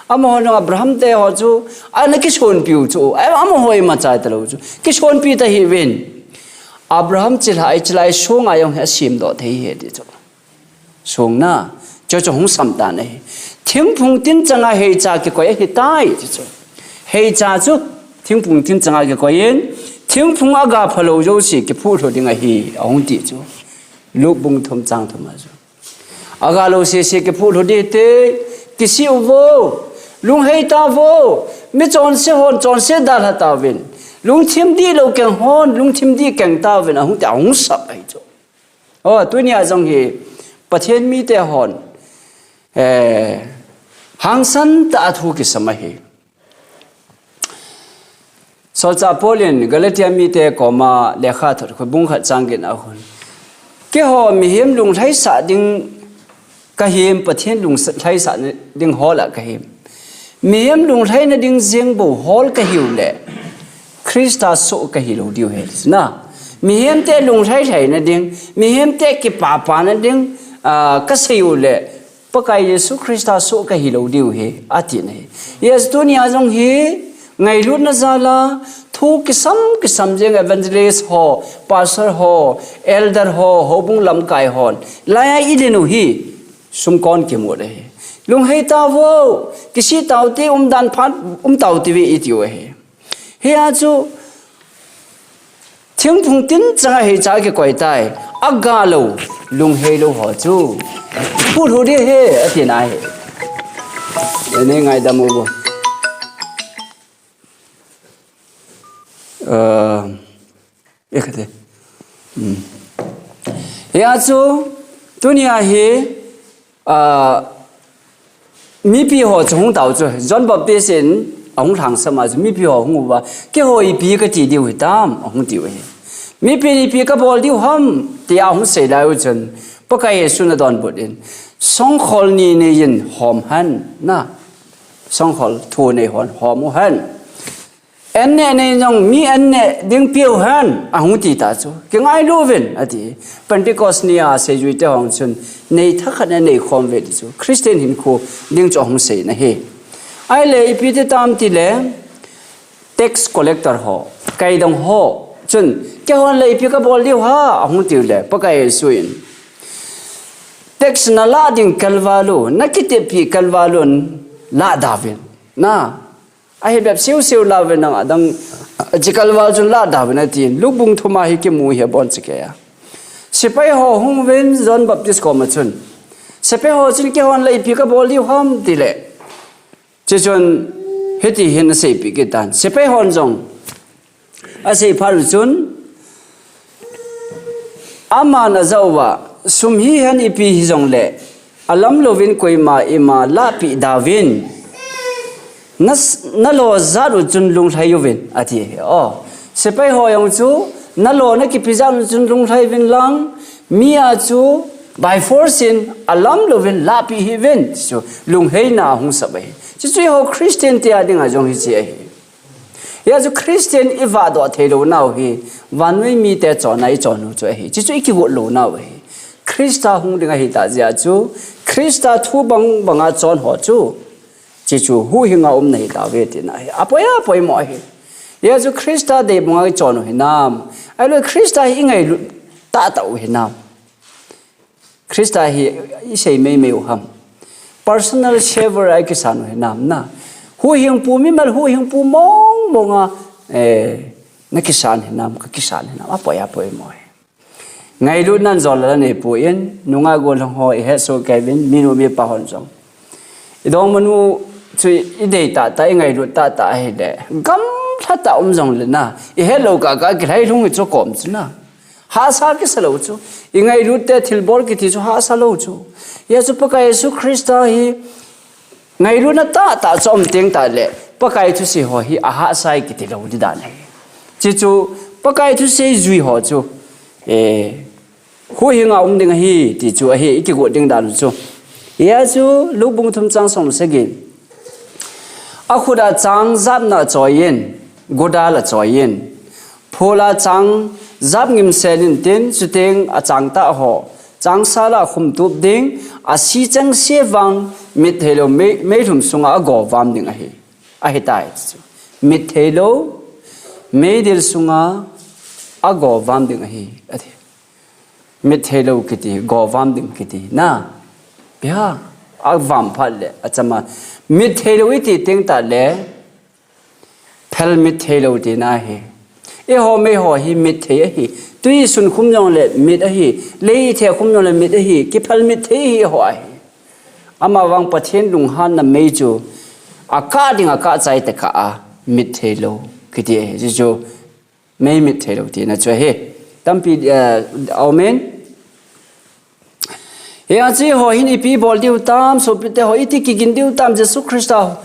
Amaho jong Abraham te ho chu, ana kisonpi u chu, amaho imacha talou chu. Kisonpi tahih uvin. Abraham chilhah, chilhah sunga jong hi asim doh thei ahi ti chu. Sung na, chu chu hung sam tan ahi. Thingphung tin changa heicha kikoi ahitai ti chu. Heicha chu, thingphung tin changa kikoi in, thingphung aga phalou jouse kiphuh lhu ding ahi, ahung ti chu. Luke bung thum chang thum a chu. Aga lou sese kiphuh lhu ding te, kisih uvo, lunghei tauvo, mi chonse hon chonse dalha tauvin, lungthim dihlou keng hon lungthim dih keng tauvin, ahung ti, ahung sap ahi chu. Oh, tunia jong hi, Pathen mite hon, eh, hangsan tah a thu kisam ahi. Solchah Paul in Galatia mite koma lekhathot khu bung khat chang get na a khun, keiho mihem lunglhaisah ding kahim, Pathen lunglhaisah ding hol a kahim. Mihem lunglhaina ding jeng bou hol kahiu le, Christa soh kahilou diu ahi. Na, mihem te lunglhai lhaina ding, mihem te kipapana ding, ah, kasei u le, Pakai Jesu Christa soh kahilou diu ahi, ati na ahi. Yes, tunia jong hi, ngailutna jal a, thu kisam, kisam jeng evangelist ho, pastor ho, elder ho, houbung lamkai hon. Laiya i len u hi, sumkon kimu le hi. Lunghei tauvo, kisih taute, umdan phat, um taute ve i tiu ahi. Hia chu, thingphung tin changa heicha kikoi tai, aga lou, lunghei lou ho chu. Phuh lhu ding ahi, ati na ahi. Nei ngaidam uvo. Uh, e kate. Hmm. Hia chu, tunia hi, ah, mipi ho chu hung tau chu, John Baptist in ahung lhangsam a chu, mipi ho hung uva, keiho ipi kati diu hitam, ahung tiu ahi. Mipi in ipi kabol diu ham, tia ahung sei lai u chun, Pakai Jesu in adonbut in, songkhol ni nei in hom hen, na, songkhol thu nei hon hom u hen. An neh nei jong mi an neh ding peh u hen, ahung ti ta chu. Kingailu vin, ati. Pentecost ni a seijui te hon chun, nei thakhat na nei khom uve ti chu. Christian hinkho ding chu ahung sei na ahi. Ahile ipi ti tam ti le, tax collector ho, kaidong ho chun, keihon le ipi kabol diu ham, ahung tiu le, Pakai Jesu in, tax na lah ding kalval u, na kitepi kalval un, lah da uvin. Na, ahi bep siu siu lah uvin nang adang, chi kalval chun lah da uvin atin. Luke bung thum a hi kimu hi abon chikei a. Sepai ho hung uvin John Baptist koma chun. Sepai ho chun keihon le ipi kabol diu ham ti le. Chuchun hiti hin aseipeh kit tan. Sepai hon jong asei phat u chun, aman ajah uva, sum hihen ipi hijongle, alam louvin koima ima lahpeh da uvin, na, na lo jat u chun lunglhai uvin, ati. Oh, sepai ho jong chu, na lo na kipe jat u chun lunglhai uvin lang, mi a chu by force in alam louvin lahpeh hih uvin, chu lungheina ahung sap ahi. Chuchu eiho Christian te a dinga jong hiche ahi. Hia chu Christian i vahdoh theilounau hi, vannoi mite chonna i chon u chu ahi. Chuchu i kigot lounau ahi. Christa hung ding ahitah jeh a chu, Christa thu bang banga chon ho chu, chuchu huhhinga um nahi tauve tina ahi. Apoi a poimo ahi. Hijeh chun Christa dei banga ichon u hinam? Ahilou Christa hi ingailut tahtah u hinam? Christa hi isei meimei u ham? Personal savior a ikisan u hinam na? Huhhingpu, mimal huhhingpu mong monga, eh, nakisan hinam, kakisan hinam? Apoi, apoi mo hi. Ngailutnan jol la nei poi, nungah gollhang ho ihet soh kei uvin, minu mipa hon jong. Idongmanu chu idei tahtah, ingailut tahtah ahile, gamlha tah um jongle na, ihet lou kaka kilhai lhung hi chu kom chu na. Hahsa kisa lou chu. Ingailut te thilbol kiti chu hahsa lou chu. Hijeh chun Pakai Jesu Christa hi ngailutna tahtah chu aum teng tahle, Pakai thusei ho hi ahahsa e kiti lou ding dan ahi. Chuche chu Pakai thusei jui ho chu, eh, huhhinga um ding ahi ti chu ahi, ikigot ding dan u chu. Hijeh chun Luke bung thum chang som le sagi. Akhut a chang japna achoiyin, godal achoiyin, phul a chang jap ngimsel intin, chuteng achang tah ho changsal a khumtup ding, asi chengse vang mit theilou mei, meilhum sunga agovam ding ahi. Ahitai chu. Mit theilou meidil sunga agovam ding ahi, ati. Mit theilou kiti, govam ding kiti na. Pia, avam phat le achama. Mit theilou iti teng tahle, phel mit theilou tina ahi. Eiho meiho hi mit thei ahi. Tui sun khum jongle mit ahi. Lei the khum jongle mit ahi. Kiphel mit thei hi eiho ahi. Amavang Pathen lunghanna mei chu akah ding akah chai tah kah a mit theilou kiti ahi. Chuchu mei mit theilou tina chu ahi. Tampi, eh, amen. Hijeh chun eiho hin ipi bol diu tam, sopite ho, iti kigin diu tam, Jesu Christa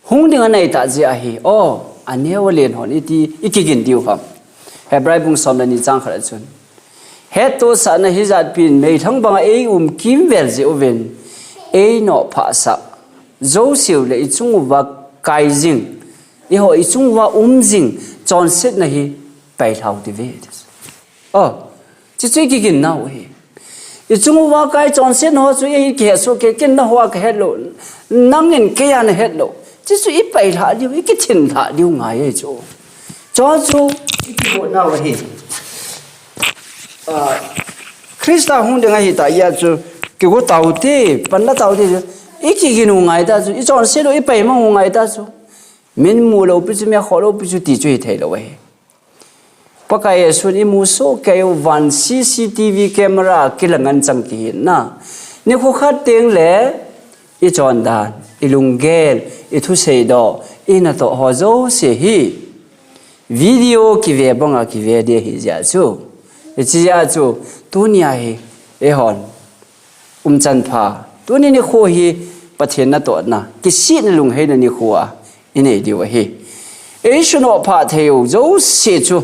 hung ding anai tah jeh ahi. O, aneo alen hon iti ikigin diu ham? Hebrai bung som le ni chang khat a chun, hettohsahna hijat pin meilhang banga eium kimvel jeh uvin, einohphahsah jouseu le ichung uva kai jing, eiho ichung uva um jing chonsetna hi pailhau diuve. O, chuchu ikiginnau ahi. Ichung uva kai chonsetna ho chu ikihet soh kei, ken nahou a kahet lou. Nangin keiya nahet lou. Chuchu ipailhah diu, ikithinlhah diu ngai ahi chu. Chuchu ikigotnau ahi. Ah, Christa hung ding ahi tah jeh chu kigo taute, panla taute chu. Ikigin u ngai tah chu, ichonset u ipaimang u ngai tah chu. Min mu lou pi chu, min kho lou pi chu ti chu hithei lou ahi. Pakai Jesun imu soh kei uva C C T V camera kilang anchang kihi na. Nikho khat teng le ichondan, ilunggel, ithusei doh, inatoh ho jouse hi video kive banga kive ding ahi jeh chu. Hiche jeh chu, tunia hi, eihon umchan pha. Tuni nikho hi Pathen natohna, kisihna lungheina nikho a inei diu ahi. Eisunoh phah thei u jouse chu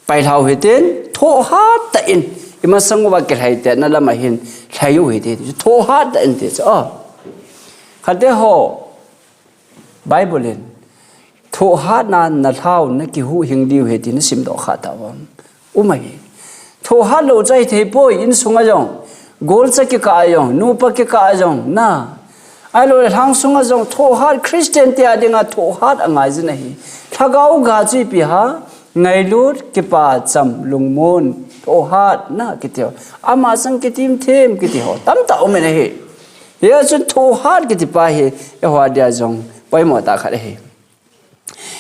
pailhau hitin, thohhat tah in, imasang uva kilhaitetna lam a hin lhai u hitin, thohhat tah in ti chu. Ah. Khatte ho, Bible in, thohhatna nalhau nakihuhhing diu ahi ti nasimdoh kha tauvam? Um ahi. Thohhat lou chu ahithei poi, insunga jong, golcha kikah a jong, nupa kikah a jong, na. Ahilou le lhang sunga jong, thohhat, Christian te a dinga thohhat angaijin ahi. Lhagao ga chu ipi ham? Ngailut, kipah, cham, lungmon, thohhat, na, kiti ho. Ama sang kitim them, kiti ho. Tamtah um in ahi. Hijeh chun thohhat kiti pa hi, eiho a dia jong poimo tah khat ahi.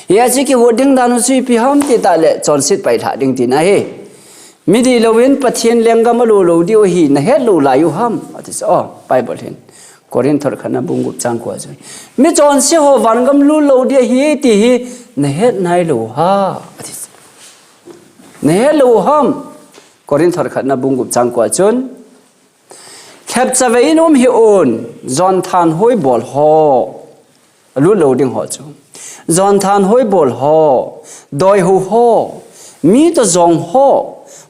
Hijeh chun kigot ding dan u chu ipi ham ti tah le chonset pailhah ding tina ahi. Mi dihlouvin Pathen lenggam alo lou diu ahi, nahet lou lai u ham? Ati chu, o, Bible hin. Corinth thot khatna bung gup chang ko a chun. Mi chonse ho vangam lut lou ding ahi ti hi, nahet nailou ham? Ati chu. Nahet lou u ham? Corinth thot khatna bung gup chang ko a chun. Lhepchavei in um hih un, jonthanhoi bol ho. Alut lou ding ho chu. Jonthanhoi bol ho. Doihu ho. Mi toh jong ho.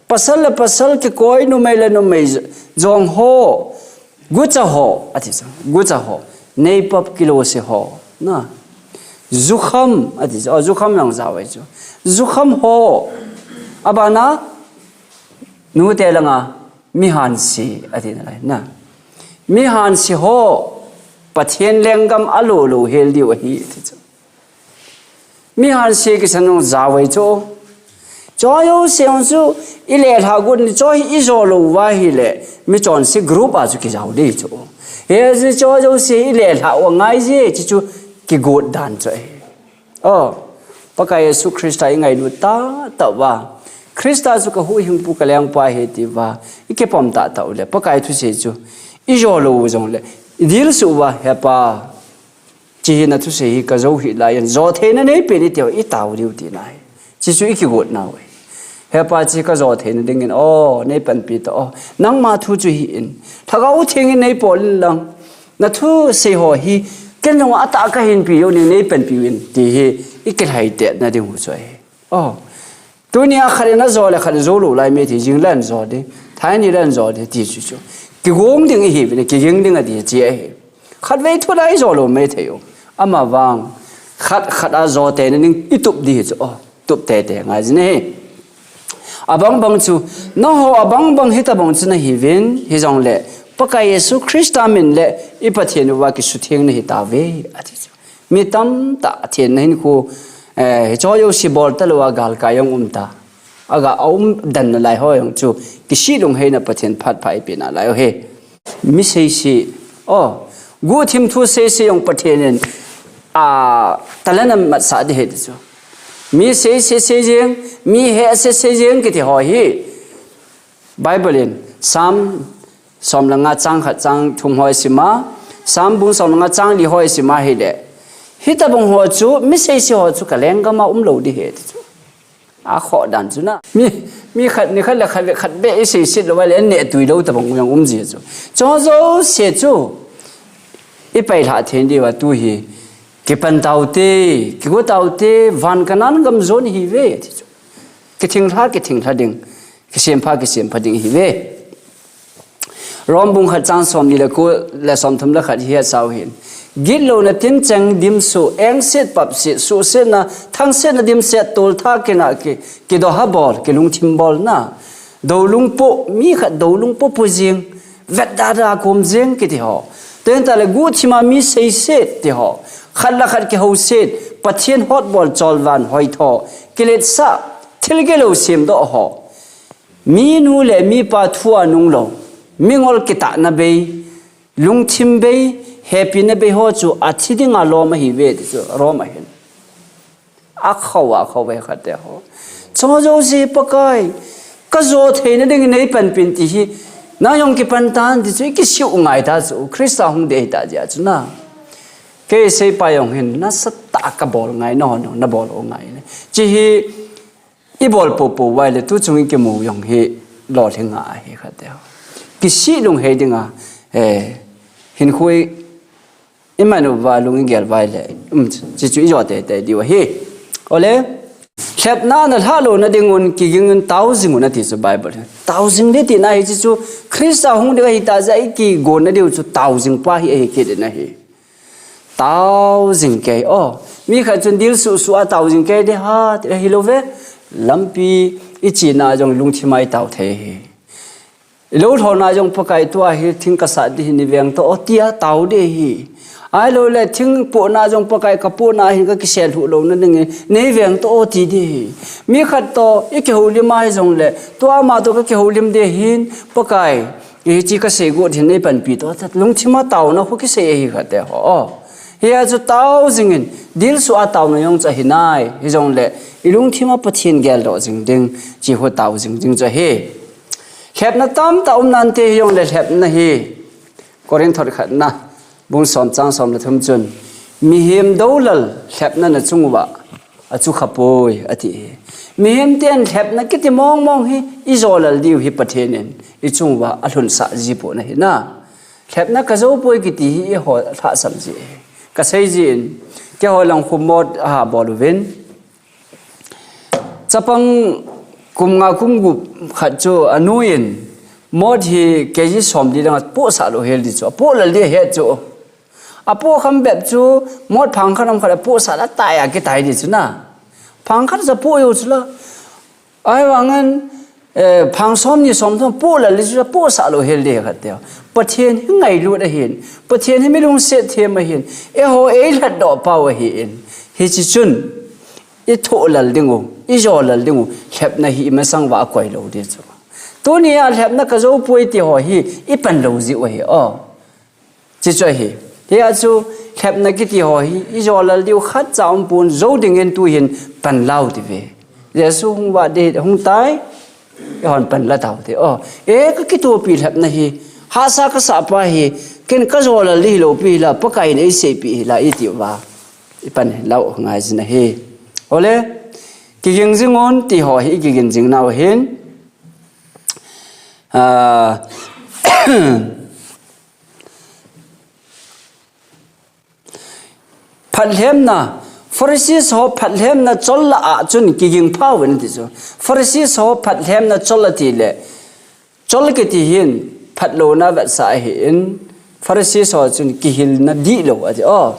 Pasal le pasal kikoi, numei le numei jong ho. Gucha ho. Ati chu. Gucha ho. Neipop kilose ho. Na. Jukham. Ati chu. O, jukham jong jao ahi chu. Jukham ho. Abana. Nute langa. Mihanse, ati nalai, na. Mihanse ho, Pathen lenggam alo lou hel diu ahi, ati chu. Mi hanse kisan jong jao ve chu. Cho jouse jong chu i lelhah got ni cho hi i jo lou uva ahile, mi chonse group a chu kijao ding chu. Hiche cho jouse i lelhah u angai je, hiche chu kigot dan chu ahi. Oh, Pakai Jesu Christa i ngailut tahtah uva, Christa chu ka huhhingpu ka lengpa ahi ti uva i kipom tahtah u le, Pakai thusei chu i jo lou u jongle, i dilsu uva, He Pa, hiche hi na thusei hi ka jo hih laiyin, jo theina nei pen in tia i tao diu tina ahi. Hiche chu i kigot nau ahi. He Pa, hiche ka jo theina dingin, oh, nei panpi tao, oh, nangma thu chu hih in. Lhagao Theng in nei pol in lang. Na thusei ho hi, ken jong atah ka hinpi jou ning, nei panpi uvin, ti hi i kilhai tetna ding u chu ahi. Oh. Tunia khat in ajo le khat in jou lou lai maithei, jing le ahin jo ding, thai ni le ahin jo ding, ti chu chu. Kigong ding ihiuvin, kiging ding ati hiche ahi. Khatvei thu la i jo lou maithei u. Ahivang, khat khat a jo theina ding i tup ding hi chu. Oh, tup teitei ngai jin ahi. Abang bang chu, nangho abang bang hitobang chu nahiuvin, hijongle, Pakai Jesu Christa min le i Pathen uva kisutheng nahi tauve, ati chu. Mi tamtah Pathen na hin khu, eh, hicho jouse bol talou a galkai jong um ta. Aga aum dan nalai ho jong chu, kisih lungheina Pathen phat pha eipeh nalai u ahi. Mi seisei, oh, guhthim thu seisei jong Pathen in, a, talent amatsah ding ahi ti chu. Mi seisei sei jeng, mi hehse sei jeng kiti ho hi. Bible in Psalm som le nga chang khat chang thum ho i sim a, Psalm bung som le nga chang li ho i sim a ahile, hitobang ho chu, mi seisei ho chu ka lenggam a um lou ding ahi ti chu. Akhoh dan chu na. Mi, mi khat, ni khat le khat, khat beh i seiset lou uva le, an neh tui lou tobang jong um ji chu. Cho jouse chu i pailhah thei diu a tu hi, kipan taute, kigo taute, van Canaan gam jon ihiuve, ti chu. Kithinglha, kithinglha ding. Kisempha, kisempha ding ihiuve. Rom bung khat chang som ni le ko le som thum le khat hi hetsau hin. Gitlouna tincheng dimsu, engset papset, suhsetna, thangsetna dimset, toltha kina ki, kidoha bol, kilungthim bolna. Doulung po, mi khat doulung po po jing, vetda da kom jing kiti ho. Tuhin tale guhthima mi seiset ti ho. Khat le khat kihouset, Pathen hotbol cholvan hoitho, kiletsah, thil gilou semdoh ho. Minu le mipa thu a nunglou, mingol kitahna bei, lungthim bei, hepina bei ho chu athi dinga lom ahiuve ti chu, Rom a hin. Akhoh, akhoh ve khat te ho. Cho jouse Pakai, ka jo theina dingin nei panpi in ti hi, nang jong kipan tan ti chu, i kisih u ngai ta chu, Christa hung ding ahita jeh a chu na. Kei seipa jong hin, nasatah a ka bol ngai, nangho jong na bol u ngai le. Hiche hi, i bol popo uva le, tu chung i kimu jong hi lolhing ahi khat te ho. Kisih lunghei dinga, eh, hinkho i man uva lung i gel uva le, um, hiche chu i jo teitei diu ahi. Ole, lhepna na lhah louna dingun, kiging un, tao jing un ati chu Bible. Tao jing ding tina hi hiche chu, Christa hung ding ahita jeh a i kigonna diu chu tao jing pa hi ahi kit in ahi. Tao jing kei, oh, mi khat chun dil suhsuh a tao jing kei ding ham, ti ahilou ve. Lampi i chena jong lungthim a i tao thei ahi. I lou lhona jong Pakai tua hi thing ka sat ding hi nei veng tao o tia tao ding ahi. Ahilou le thing pohna jong Pakai ka pohna hin ka kisel lhuh louna dingin nei veng tao o ti ding ahi. Mi khat toh i kihoulim ahi jongle, tua ama toh ka kihoulim ding ahin Pakai, hiche ka seigot hin nei panpi tao, lungthim a taona khu kisei ahi khat te ho. Hia chu tao jingin, dil suh a taona jong chu ahi nai, hijongle, i lungthim a Pathen geldoh jing ding, hiche khu tao jing ding chu ahi. Lhepna tamtah um nante hijongle lhepna hi, Corinth khatna, bung som chang som le thum chun, mihem doulal lhepna na chung uva, achu khapoi, ati hi. Mihem ten lhepna kiti mong mong hi, i jolal diu hi Pathen in, i chung uva alhunsah ji pon ahi na. Lhepna ka jou poi kiti hi eiho lhahsam ji ahi. Ka sei jin, keiho lang khu mot aha bol uvin. Chapang kum nga kum gup khat chu anu in mot hi K G som li lang apohsah lou hel ding chu. Apoh lal ding ahet chu. Apoh kham bep chu mot phang khat ham khat apohsah la tai a kitai ding chu na. Phang khat chu apoh jou chu la. Ahivangin, eh, phang som ni som thum poh lal ding chu apohsah lou hel ding khat te. Pathen hi ngailut ahin. Pathen hi mi lungset them ahin. Eiho eilhatdoh pau ahin. Hiche chun, i thoh lal ding u, i jo lal ding u, lhepna hi i masang uva a koi lou ding chu. Tunia lhepna ka jo poi ti ho hi, i pan lou jiu ahi, o. Chi chu ahi. Hia chu lhepna kiti ho hi, i jo lal diu khat cha um pon jo dingin tu hin pan lou ti ve. Jesu hung va ding, hung tai, i hon pan la tau te. O, e ka kitopi lhepna hi, hahsa ka sa pa hi, ken ka jo lal ding hilou pi la, Pakai in ei seipi hi la, i ti uva. I pan lou ngai jin ahi. Ole, kiging jing un ti ho hi, kiging jing nau hin. Ah, phatlhemna, Pharisees ho phatlhemna chol la a chun kiging pha uvin ti chu. Pharisees ho phatlhemna chol a ti le, chol kiti hin phatlouna vetsah ahi in, Pharisees ho chun kihilna dihlou ati. O,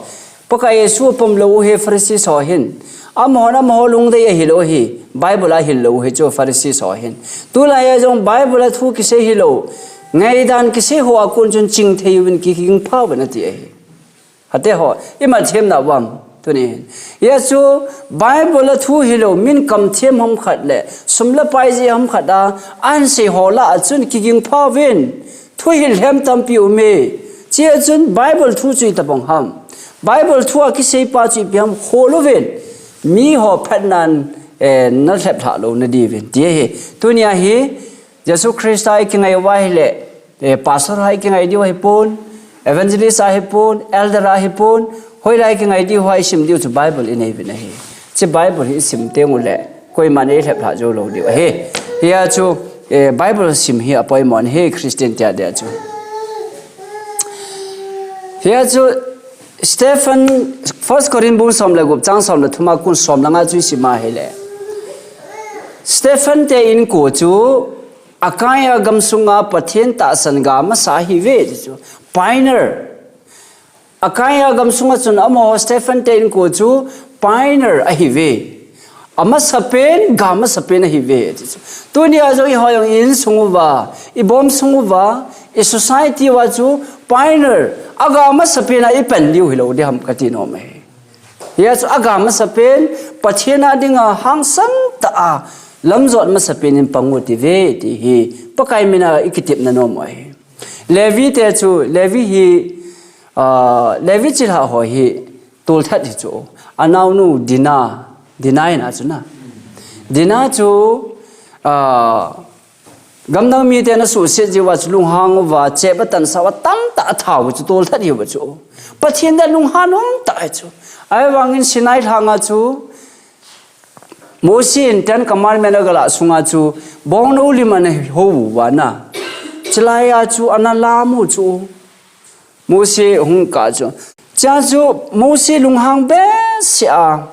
Pakai Jesu pom lou u hi Pharisees ho hin. Amahon amaho lungdei ahi lou hi, Bible a hil lou hi chu Pharisees ho hin. Tulai a jong Bible a thu kisei hilou, ngaidan kisei ho a kon chun ching thei uvin kiging pha uvin ati ahi. Hate ho, i mat them na uvam, tuni hin. Hia chu Bible a thu hilou, min kam them ham khat le, sum le pai ji ham khat a, an sei ho la a chun kiging pha uvin, thu hil lhem tampi um e. Chia chun Bible thu chu i tabang ham. Bible thu a kisei pa chu ipi ham khol uvin. Mi ho phatnan, eh, na lhep lha lou na diuvin. Ti hi, tunia hi, Jesu Christa i kingai uva hi le, eh, pastor a i kingai diu ahi pon, evangelist a ahi pon, elder a ahi pon, hoilai i kingai diu ha i sim diu chu Bible i nei uvin ahi. Chi Bible hi i sim teng u le, koiman ei lhep lha jou lou diu ahi. Hia chu, eh, Bible sim hi a poimo ahi Christian tia dia chu. Hia chu, Stephen, First Corinth bung som le gup chang som le thum a kon som le nga chu i sim a hi le. Stephen te inko chu, Achaia gam sunga Pathen tahsan ga masa ahi ve ti chu. Pioneer. Achaia gam sunga chun amaho Stephen te inko chu pioneer ahi ve. Amasa pen, ga masa pen ahi ve ti chu. Tunia jong i ho jong i insung uva, i bom sung uva, i society uva chu pioneer, a ga masa pen a i pan diu hilou ding ham ka ti nom e. Hia chu a ga masa pen, Pathen a dinga hangsan tah a lamjot masa pen in pang u ti ve ti hi, Pakai min a i kitepna nom u ahi. Levi te chu, Levi hi, ah, Levi chilhah ho hi, tolthat hi chu. A naonu Dina, Dina in a chu na. Dina chu, ah, Gamdang mite na suhset jiu va chu lunghang uva, chep a tansa uva, tamtah a thau chu tolthat hiu va chu. Pathen dan lunghan um tah hi chu. Ahivangin Sinai lhanga chu, Mosi in Ten Commandment a gala sunga chu, bongnou lim ana hou uva na. Chulai a chu ana lam u chu. Mosi hung kah chu. Chua chu Mosi lunghang behseh a,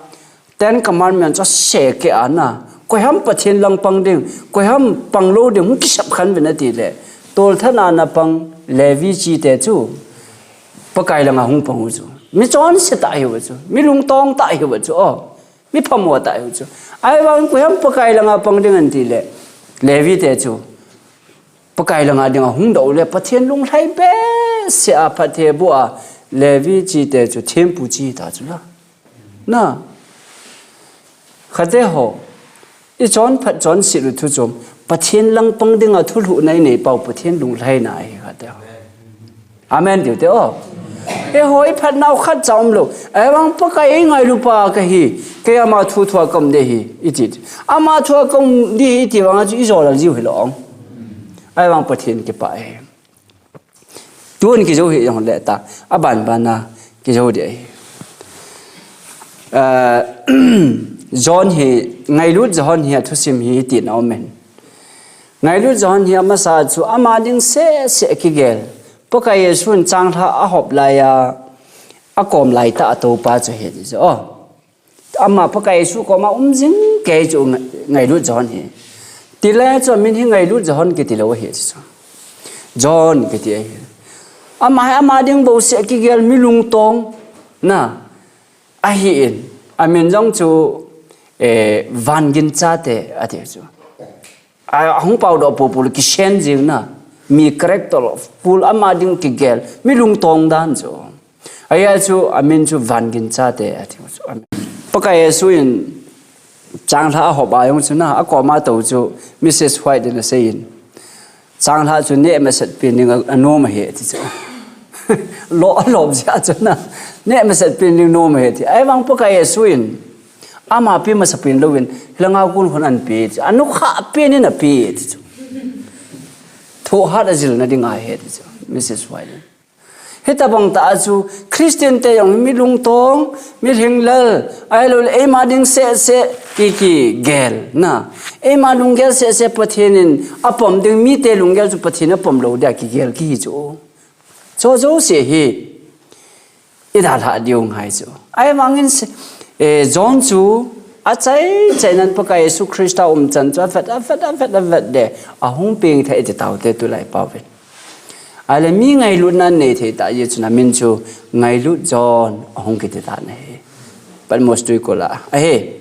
Ten Commandment chu asei keh a na. Koiham Pathen lang pang ding, koiham pang lou ding, hung kisap khen uvin ati le. Tolthat a na pang Levi chite chu, Pakai langa hung pang u chu. Mi chonse tah hiu va chu, mi lungtong tah hiu va chu, o. Mi phamo tah hiu chu. Ahivangin koiham Pakai langa pang ding ati le, Levi te chu. Pakai langa dinga hung doh le, Pathen lunglhai behseh a phatthei boh a, Levi chite chu thempu chi ta chu la. Na. Khate ho. I chonphat chonset u thu chom. Pathen lang pang dinga thulhuhna i nei pau, Pathen lunglhaina ahi khate ho. Amen tiu te o. Eiho i phatnau khat cha umlou. Ahivang Pakai eingailu pa kahi. Kei ama thu thua kaum ding ahi. Iti. Ama thua kaum ding ahi iti vanga chu i jolal jiu hilou. Ahivang Pathen kipah e. Tun kijou hi jong le ta. Abanbana kijou ding ahi. Ah, John hi, ngailut John hi athusim hi hitin aumin. Ngailut John hi amasa chu ama ding seh seh kigel. Pakai Jesun changlhah ahop laiya, akom laitah a toupa chu ahi ti chu. O. Ama Pakai Jesu koma um jing kei chu ngai-, ngailut John hi. Tilai chu amin hi ngailut John kiti lou ahi chu. John kiti ahi. Ama hi ama ding bou seh kigel mi lungtong. Na. Ahin. Amin jong chu, eh, van ginchate ati chu. A, ahung pao doh poupou le kisem jing na. Mi character full ama ding kigel. Mi lungtong dan chu. Ahia chu amin chu van ginchate ati chu. Amin. Pakai Jesu in Changlhah a hop a jong chu na, a koma tou chu Missus White in asei in. Changlhah chu neh masat pen ding a, anom ahi ti chu. Lo a lop jeh a chu na. Neh masat pen ding nom ahi ti. Ahivang Pakai Jesu in. Ama pe masa pen louvin. Hilanga kun hon an pe ti. Anukha pen in ape ti chu. Thohhat a jilna ding ahi ti chu. Missus White in. Hitabang tah a chu Christian te jong mi lungtong, mi lhinglel, ahilou le eima ding sehseh ki, kigel na. Eima lunggel sehseh Pathen in apom ding, mite lunggel chu Pathen apom lou dia kigel kihi chu. Chu jouse hi i dalha diu ngai chu. Ahivangin se-, eh, John chu achai chai nan Pakai Jesu Christa umchan chu avet, avet, avet, avet de. Ahung pengthah iti taute tulai pauvin. Ahile mi ngailutna nei thei tah jeh chun amin chu Ngailut John ahung kiti tan ahi. Patmos tuikol a ahi.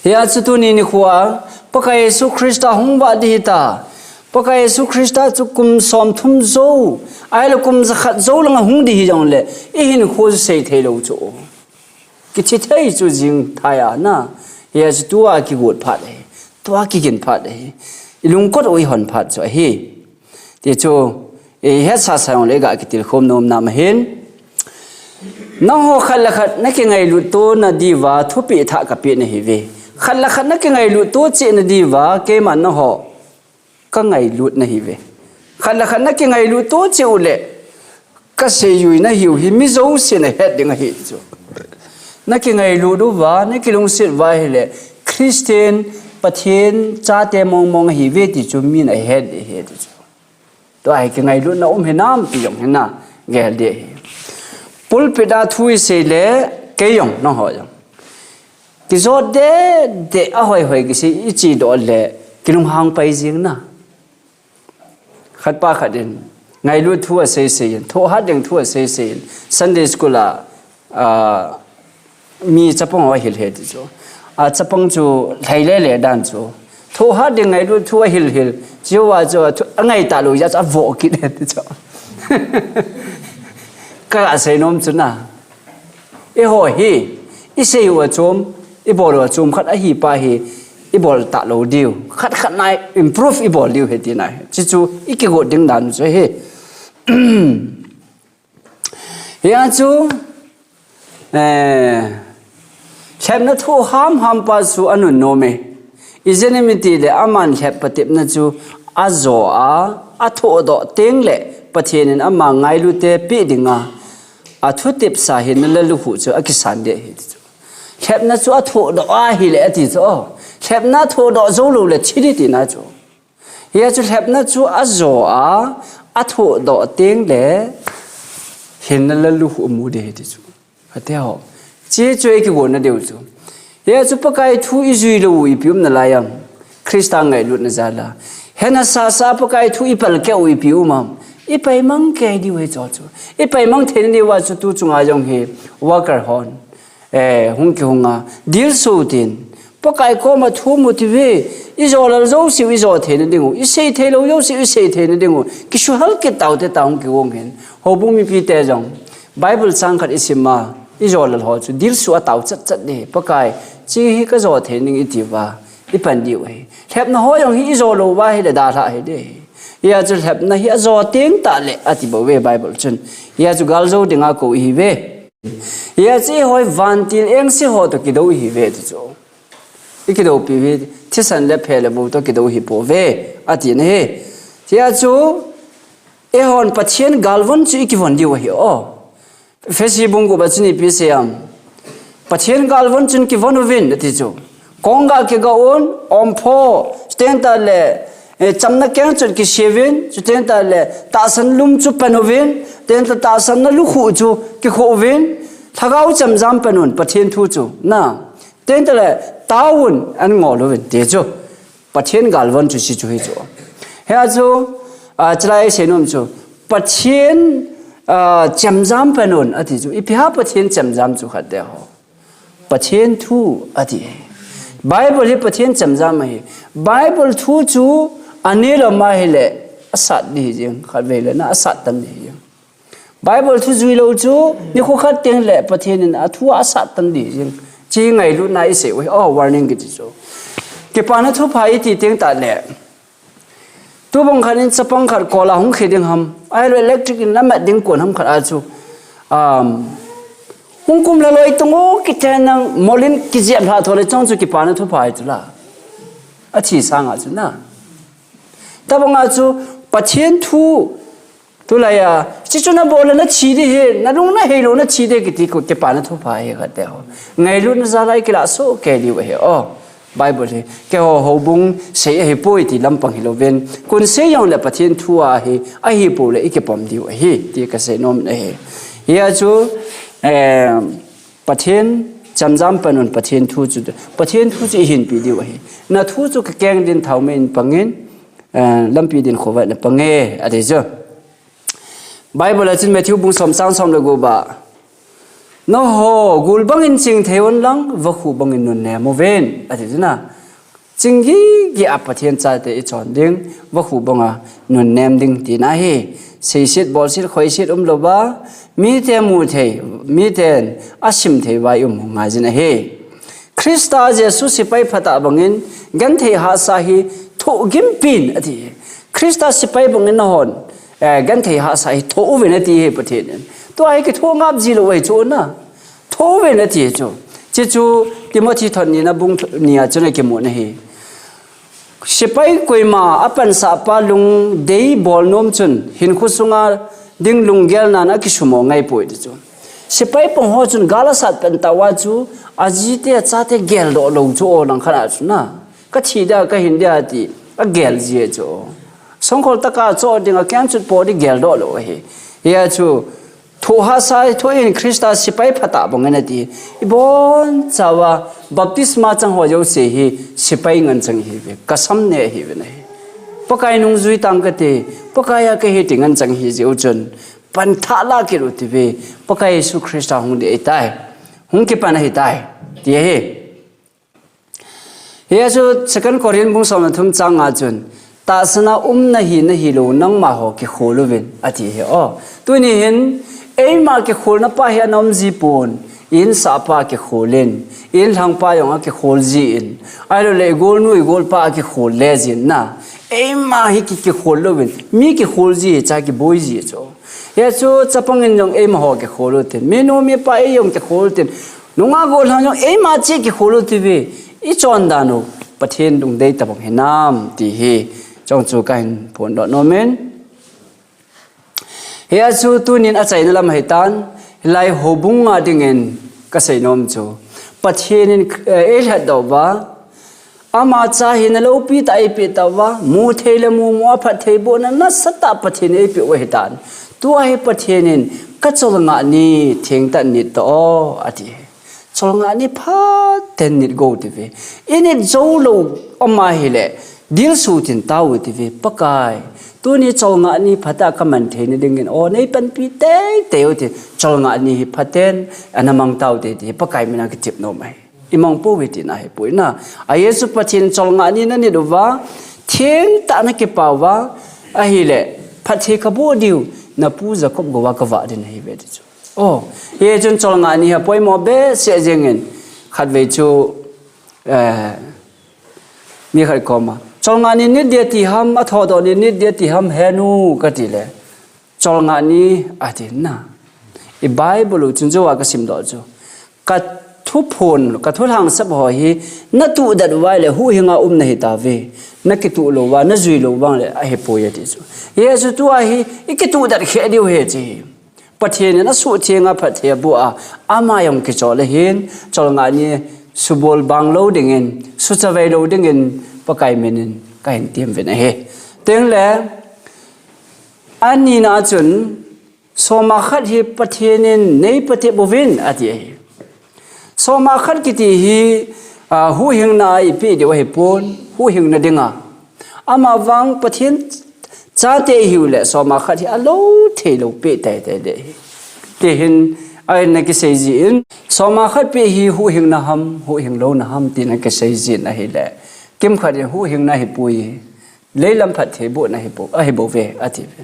Hia chu tuni nikho a Pakai Jesu Christa hung vah ding hita. Pakai Jesu Christa chu kum somthum jou, ahile kum jakhat jou langa hung ding hijongle, i hinkho chu sei thei lou chu. Kithi thei chu jing thai a na. Hia chu tua kigot phat ahi. Tua kigin phat ahi. I lungkot u i hon phat chu ahi. Ti chu, i hetsah sa jongle ga kitilkhom nom na ma hin. Nangho khat le khat na kingailut to na diuva thupeh thah kapeh nahiuve. Khat le khat na kingailut to cheh na diuva keiman nangho ka ngailut nahiuve. Khat le khat na kingailut to cheh u le, ka seijui nahiu hi mi jousen ahet ding ahi chu. Na kingailut uva, na kilungset uva ahile, Christian, Pathen chate mongmong ahiuve ti chu min ahet ding ahi ti chu. Tua hi kingailutna um hinam ti jong hi na gel ding ahi. Pulpit a thu i sei le, kei jong, nangho jong. Kijot deh deh a hoihoi kisei i chedoh le, kilunghang pai jing na. Khat pa khat in, ngailut thu asei sei in, thohhat ding thu asei sei in, Sunday school a, a, mi chapang ho ahil ahi ti chu. A chapang chu lhai le le dan chu. Thohhat ding ngailut thu ahil hil, chiuva chu a thu, angai talou jeh chu avoh kit ahi ti chu. Ka sei nom chu na. Eiho hi, i sei u achom, i bol u achom khat ahi pa hi, i bol talou diu. Khat khat na improve i bol diu ahi tina ahi. Chuchu, i kigot ding dan chu ahi. Hia chu, eh, lhepna thoh ham ham pa chu anunnom e. Ijeh inem itile aman lhep patepna chu ajo a, athohdoh teng le Pathen in ama ngailute peh dinga, athutepsa hinna le lukhuh chu akisan ding ahi ti chu. Lhepna chu athohdoh ahile ati chu. Lhepna thohdoh jou lou le thi ding tina chu. Hia chu lhepna chu ajo a, athohdoh teng le hinna le lukhuh amu ding ahi ti chu. Ati ho. Hiche chu i kigotna diu chu. Hia chu Pakai thu i jui lou u ipi um nalai am. Christa ngailutna jal a. Hena sasa Pakai thu i palkeh u ipi um am. I paimang kei diu ahi chu chu. I paimang theina diuva chu tu chunga jong hi worker hon. Eh, hung kihung a. Dilsu tin. Pakai koma thu mu tive. I jolal jouseu i jo theina diu. I sei theilou jouseu i sei theina diu. Kisuhal kit taute ta hung kigong hin. Houbung mipite jong. Bible chang khat i sim a, i jolal ho chu dilsu a tao chat chat ding. Pakai, hiche hi ka jo thei ning i tiuva, i pan diu ahi. Lhepna ho jong hi i jo lou uva ahile dalha ahi ding. Hia chu lhepna hi ajo teng tah le ati bou ve Bible chun. Hia chu gal jo dinga kou ihi ve. Hia chu eiho hi vantil engse ho toh kidou ihi ve ti chu. I kidoupi uve, thisan le phe le bou toh kidou hi pou ve, ati na hi. Hia chu, eihon Pathen galvon chu i kivon diu ahi o. Ephesi bung gup a chun ipi asei am. Pathen galvon chun kivon uvin, ati chu. Kong ga kiga un, ompho, chuteng tah le, eh, chamna keng chun kisiuvin, chuteng tah le, tahsan lum chu pan uvin, chuteng tah tahsanna lukhuh chu kikhuh uvin, lhagao chemjam pan un, Pathen thu chu. Na, chuteng tah le, taovun, an ngol uvin, ti chu. Pathen galvon chu hiche chu hi chu. Hia chu, ah, chulai i seinom chu. Pathen, ah, chemjam pan un, ati chu. Ipi ham Pathen chemjam chu khat te ho. Pathen thu, ati. Bible hi Pathen chemjam ahi. Bible thu chu anei lou ma ahile, asat ding jing, khat vei le na, asat tan ding jing. Bible thu jui lou chu, nikho khat teng le Pathen in athu asat tan ding jing. Chi ngailutna i sei u hi, oh, warning kiti chu. Kipana thupha i ti teng tah le. Tubang khat in chapang khat kol a hung khi ding ham. Ahilou electric in a mat ding kon ham khat a chu. Um, hung kum la loi tung u kiten nang molin kijep hla tho le chong chu kipana thupha i chu la. A thi sanga chu na. Tabanga chu Pathian thu Tulai a, chi chu na bol le na thi di hi, na lung na hei lou na thi di kiti ko kipana thupha hi khat te ho. Ngailutna jalai kila so ke diu hi. Oh, Bible hi. Keiho houbung sei ahi poi ti lampang hi louvin. Kun sei jong le Pathian thu ahi, ahi po le i kipom diu ahi. Ti ka sei nom na hi. Hia chu, eh, Pathian, chamjam panun Pathian thu chu, Pathian thu chu i hinpi diu ahi. Na thu chu ka keng din thau me in pangin, eh, lampi din khovah na pange, a ti chu. Bible a chun Matthew bung som chang som le gup a. Nangho, gul bangin ching thei un lang, vakhu bangin nun nem uvin. A ti chu na. Ching gige a Pathian chate i chon ding, vakhu banga nun nem ding tina hi. Seiset, bolset, khoiset um louva, mite mu thei, miten a sim thei vai um ngai jin ahi. Krista Jesu sepai phatah bangin, genthei hahsa hi thoh gimpin a ti. Krista sepai bangin nahon, eh, genthei hahsa hi thoh uvin a ti hi Pathen in. Tua hi kithoh ngap ji lou ahi chu na. Thoh uvin a ti chu. Chi chu Timothy thon ni na bung th-, ni a chun a kimu na hi. Sepai koima a pansah pa lungdei bol nom chun, hinkho sunga ding lunggel nan a kisumo ngai poi ti chu. Sepai pang ho chun gal a sat pan tauva chu, a jite a chate geldoh lou chu o lang khat a chu na. Ka thi dia, ka hin dia ti, a gel ji chu. Songkhol taka cho ding a keng chut po di geldoh lou ahi. Hia chu, Thoh hahsa hi thoh in Krista sepai phatah bangin a ti. I bon chauva baptisma chang ho jouse hi sepai ngen chang hi ve. Ka sam ne hi ve na hi. Pakai nungjui tang ka ti. Pakai a ka hi ti ngen chang hi jeh u chun. Pan thah la kit u ti ve. Pakai Jesu Krista hung ding ahi tai. Hung kipan ahi tai. Ti ahi. Hia chu Second Corinth bung som le thum chang nga chun, tahsan a um na hi na hi lou, nangma ho kikhol uvin, a ti hi o. Tuni hin, eima kikholna pa hi ana um ji pon, i insah pa kikhol in, i inlhang pa jong a kikhol ji in, ahilou le i golnu i golpa a kikhol le jin na. Eima hi ki, kikhol louvin, mi kikhol ji hi cha kiboi ji chu. Hia chu chapang in jong eima ho kikhol u tin, minu mipa ei jong kikhol u tin, nungah gollhang jong eima cheh kikhol u ti ve, i chondan u Pathen lungdei tabang hinam ti hi chong chu ka hin phondoh nom in. Hia chu tunin achaina lam ahi tan, hilai houbung a dingin ka sei nom chu, Pathen in, eh, ei lhatdoh uva, Ama cha hi na loupi tah a eipeh tauva, mu thei le mumu a phattheibohna nasatah Pathen in eipeh u ahitan. Tua hi Pathen in ka cholngah ni thengtah in nit tao, ati. Cholngah ni phaten nit go ti ve. I nit jou lou ama hile, dilsu tin tao ti ve, Pakai. Tuni cholngah ni phatah ka man theina dingin, o nei panpi teitei u ti, cholngah ni hi phaten ana mang tao te ti, Pakai mina ka tip nom ahi. I mang pouve tina ahipoi na. Ajeh chu Pathen cholngah ni na nit uva, thengtah na kipah uva, ahile, phatthei kaboh diu, na pu Jacob gou a kavah ding ahiuve ti chu. O, hichun cholngah ni hi apoimo behseh jengin, khatvei chu, eh, mi khat koma, cholngah ni nit dia ti ham, athodoh ni nit dia ti ham, henu kati le. Cholngah ni, ati na. I Bible u chun jou a ka simdoh chu. Ka thuphon, ka thulhangsap ho hi, na tuhdet uva le huhhinga um na hitauve. Na kituh lou uva, na jui lou vang le ahipoi ati chu. Hiche chu tua hi, i kituhdet kheh diu ahi chu. Pathen in asuhtheng a phatthei aboh a, ama jong kichol ahin, cholngah ni subol bang lou dingin, suchavei lou dingin, Pakai min in ka hin temvin ahi. Tengle, Anina chun, soma khat hi Pathen in nei patep uvin, ati ahi. Soma khat kiti hi, a, huhhingna a ipeh diu ahipon, huhhingna dinga. Amavang Pathen chate ihiu le, soma khat hi alou thei lou peh teitei ding ahi. Tihin, ahin ana kisei jin, soma khat peh hi huhhingna ham, huhhing louna ham, tin ana kisei jin ahile. Kimkhat in huhhingna ahipoi. Leilam phattheibohna ahibou, ahibouve, ati ve.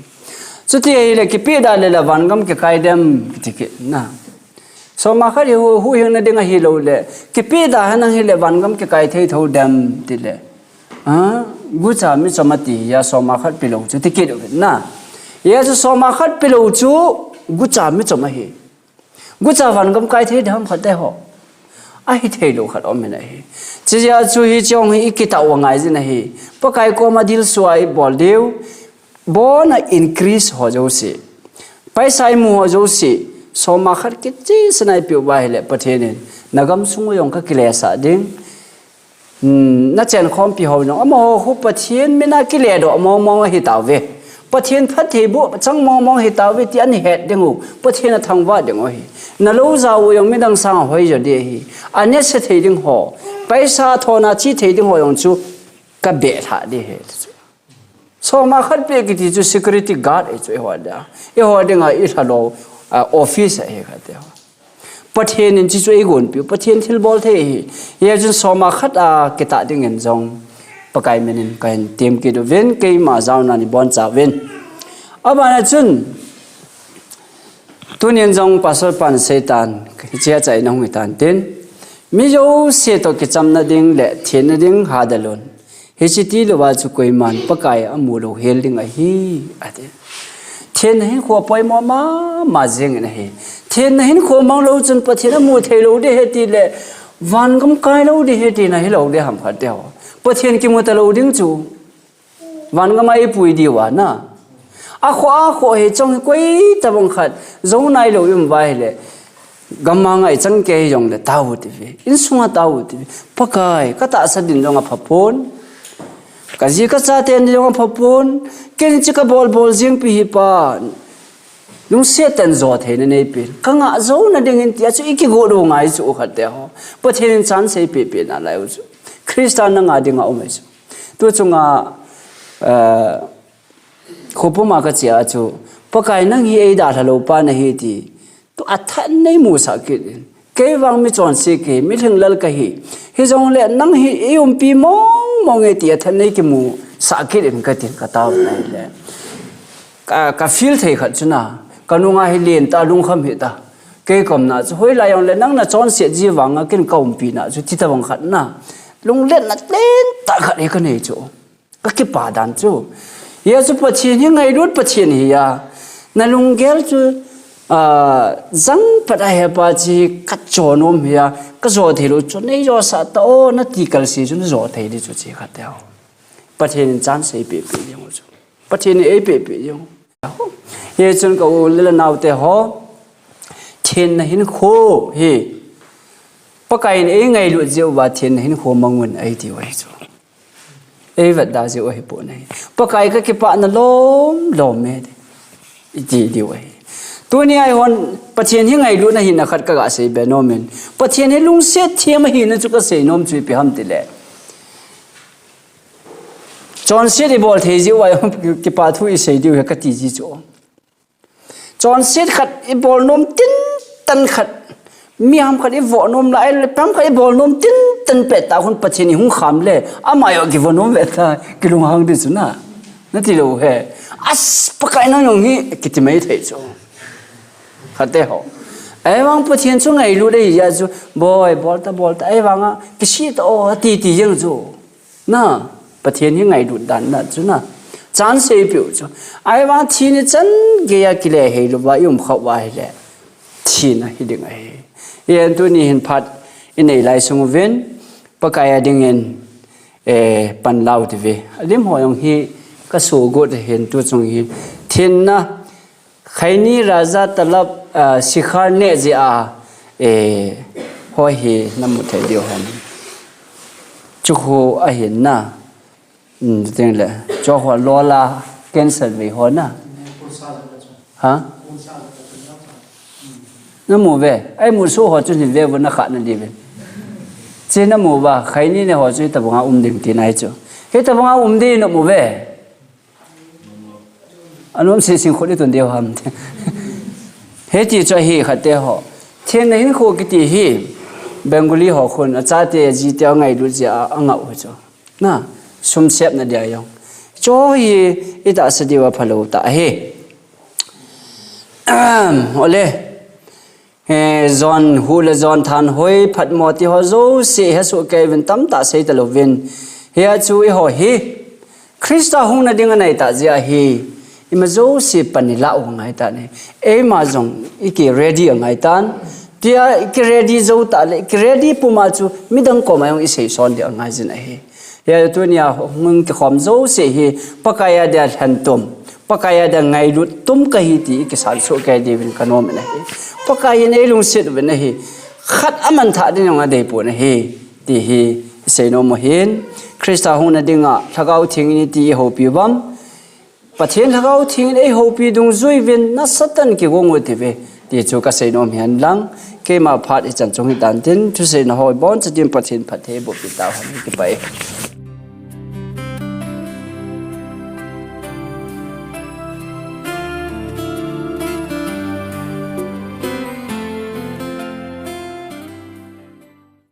Chuti ahile, kipeh da le la vangam kikai dem, kiti kit na. Soma khat hi hu, huhhingna ding ahi lou le, kipe da henlang hile vangam kikai thei thou dem ti le. Ha? Gucha michom ati hi a soma khat pe lou chu ti kit u na. Hia chu soma khat pe lou chu gucha michom ahi. Gucha vangam kai thei dem khat te ho. Ahi thei lou khat um in ahi. Chijia chu hiche hi i kitah u angai jin ahi. Pakai koma dilsua i bol diu. Bona increase ho jouse. Paisa i mu ho jouse. Soma khat kicheh sa na i pe uva hile Pathen in. Na gamsung u jong ka kilesah ding. Hmm, na chenkhompi ho jong. Amaho khu Pathen mina kiledoh mong mong ahi tauve. Pathen phattheiboh chang mong mong ahi tauve ti ana het ding u. Pathen athangvah ding u ahi. Na lou jao u jong midang sanga hoi jo ding ahi. Anese thei ding ho. Paisa thona chi thei ding ho jong chu ka belhah ding ahi. Soma khat pe kiti chu security guard ahi chu eiho dia. Eiho dinga i lha lou, ah, office ahi khat te ho. Pathen in chi chu eigonpiu, Pathen thilbol thei ahi. Hia chun soma khat a kitah dingin jong Pakai minin kahin tem kit uvin, keima jaona ni boncha uvin. Abana chun, tunin jong Pastor pan seitan, hichea chai na hung hitan tin. Mi jouse toh kichamna ding le thenna ding hadoh un. Hiche tilouva chu koiman Pakai amu lou hel ding ahi, ati. Thenna hinkho poimo mama jengin ahi. Thenna hinkho mang lou chun Pathen amu thei lou ding ahi ti le, vangam kai lou ding ahi tina hilou ding ham khat te ho. Pathen kimu talou ding chu. Vangam a eipui diu va na. Akhoh, akhoh hi chong hi koi tabang khat. Jou nailou i um uva hile. Gammang a i chang kei jongle tao ti ve. Insunga tao ti ve. Pakai, ka tahsa din jong apha pon. Ka ji ka chate din jong apha pon. Ken chu ka bol bol jing pi hi pa. Lungset tah in jo theina nei pen. Ka ngah jouna dingin tia chu i kigodoh ngai chu u khat te ho. Pathen in chance eipeh peh nalai u chu. Christa na ngah dinga um ahi chu. Tu chunga, eh, khopuma ka chia chu, Pakai nang hi eidalha lou pa nahi ti, tu athan nei musah kit in. Kei vang mi chonse kahi, mi lhinglel kahi. Hijongle nang hi eiumpi mong mong e ti athan nei kimusah kit in katin ka tao nai le. Ka, ka feel thei khat chu na, ka nunga hi lentah lungkham hita. Kei komna chu hoilai jongle nang na chonset ji vanga ken ka umpi na chu ti tabang khat na. Lungletna lentah khat hi ka nei chu. Ka kipah dan chu. Hia chu Pathen hi ngailut Pathen hi a. Na lunggel chu, ah, jang pat a hepa chu ka chonom hi a. Ka jo thei lou chu nei jo sah ta o na ti kalse chu na jo thei di chu chi khat te ho. Pathen in chance eipeh peh jeng u chu. Pathen in eipeh peh jeng u. Hichun ka u le nau te ho. Thenna hinkho hi. Pakai in eingailut jeh uva thenna hinkho mang un ahi ti u ahi chu. Eivetda jeh u ahi pon ahi. Pakai ka kipah na lom lom e. I ti diu ahi. Tuni a eihon Pathen hi ngailutna hina khat ka ga sei be nom in. Pathen hi lungset them ahina chu ka sei nom chu ipi ham ti le. Chonset i bol thei jeh uva eihon kipah thu i sei diu ahi ka ti ji chu. Chonset khat i bol nom tin tan khat. Mi ham khat i vo nom lai le pam khat i bol nom tin tan pet ta hun Pathen i hung kham le. Ama yo ki vo nom ve ta ki lunghang di chu na. Na ti lou he. As Pakai nang jong hi kiti mai thei chu. Khat te ho. Ahivang Pathen chu ngailut ahi jeh chu. Boi, bol ta, bol ta. Ahivang a, kisi ta o, ti ti jeng chu. Na, Pathen hi ngailut dan na chu na. Chance eipeh u chu. Ahivang thi ni chan geiya kile hei louva i um khah uva hile. Thina hi ding ahi. Hia tuni hin phat i nei lai sung uvin. Pakai a dingin, eh, pan lau ti ve. Alim ho jong hi ka so got hin tu chung hi. Thenna Khaini Raja Talab, ah, Sikhar neh jeh a, eh, ho hi na mu thei diu ham. Chu khu ahin na. Hmm, teng le. Chu khu lola cancel ve ho na. Ha? Na mu ve. Ai mu su ho chu ni ve vo na kha na di ve. Chi na mu va, khaini ne ho chu tabang a um ding ti nai chu. He tabang a um ding na mu ve. Anom sing sing khut i tun diu ham. Hiti chu ahi khat te ho. Thenna hinkho kiti hi Bengali ho khun achate ajite angailut jeh a angah u chu. Na, sum sepna dia jong. Chu hi i tahsa diu a phalou tah ahi. Ole. He, John hu le John thanhoi phatmo ti ho jouse hesoh kei uvin tamtah sei talouvin. Hia chu eiho hi Christa hungna ding anei tah jeh ahi. Ima jouse pan ilah u angai tan ahi. Eima jong iki ready angai tan. Tia iki ready jou tah le, iki ready puma chu midang koma jong isei son ding angai jin ahi. Hia tunia hung kikhom jouse hi Pakai a dia lhentum, Pakai a dia ngailut tum kahi ti ikisan soh kei diuvin kanom in ahi. Pakai in eilungset uvin ahi. Khat aman thah ding jong adei pon ahi. Ti hi isei nom u ahin, Christa hungna dinga Lhagao Theng in iti ihoupi uvam, Pathen Lhagao Theng in eihoupi dungjui uvin nasatah in kigong u tive, ti chu kasei nom hen lang, keima phat hichan chung hitan tin, thuseina ho iboncha ding Pathen phatthei eiboh peh tauhen, kipah e.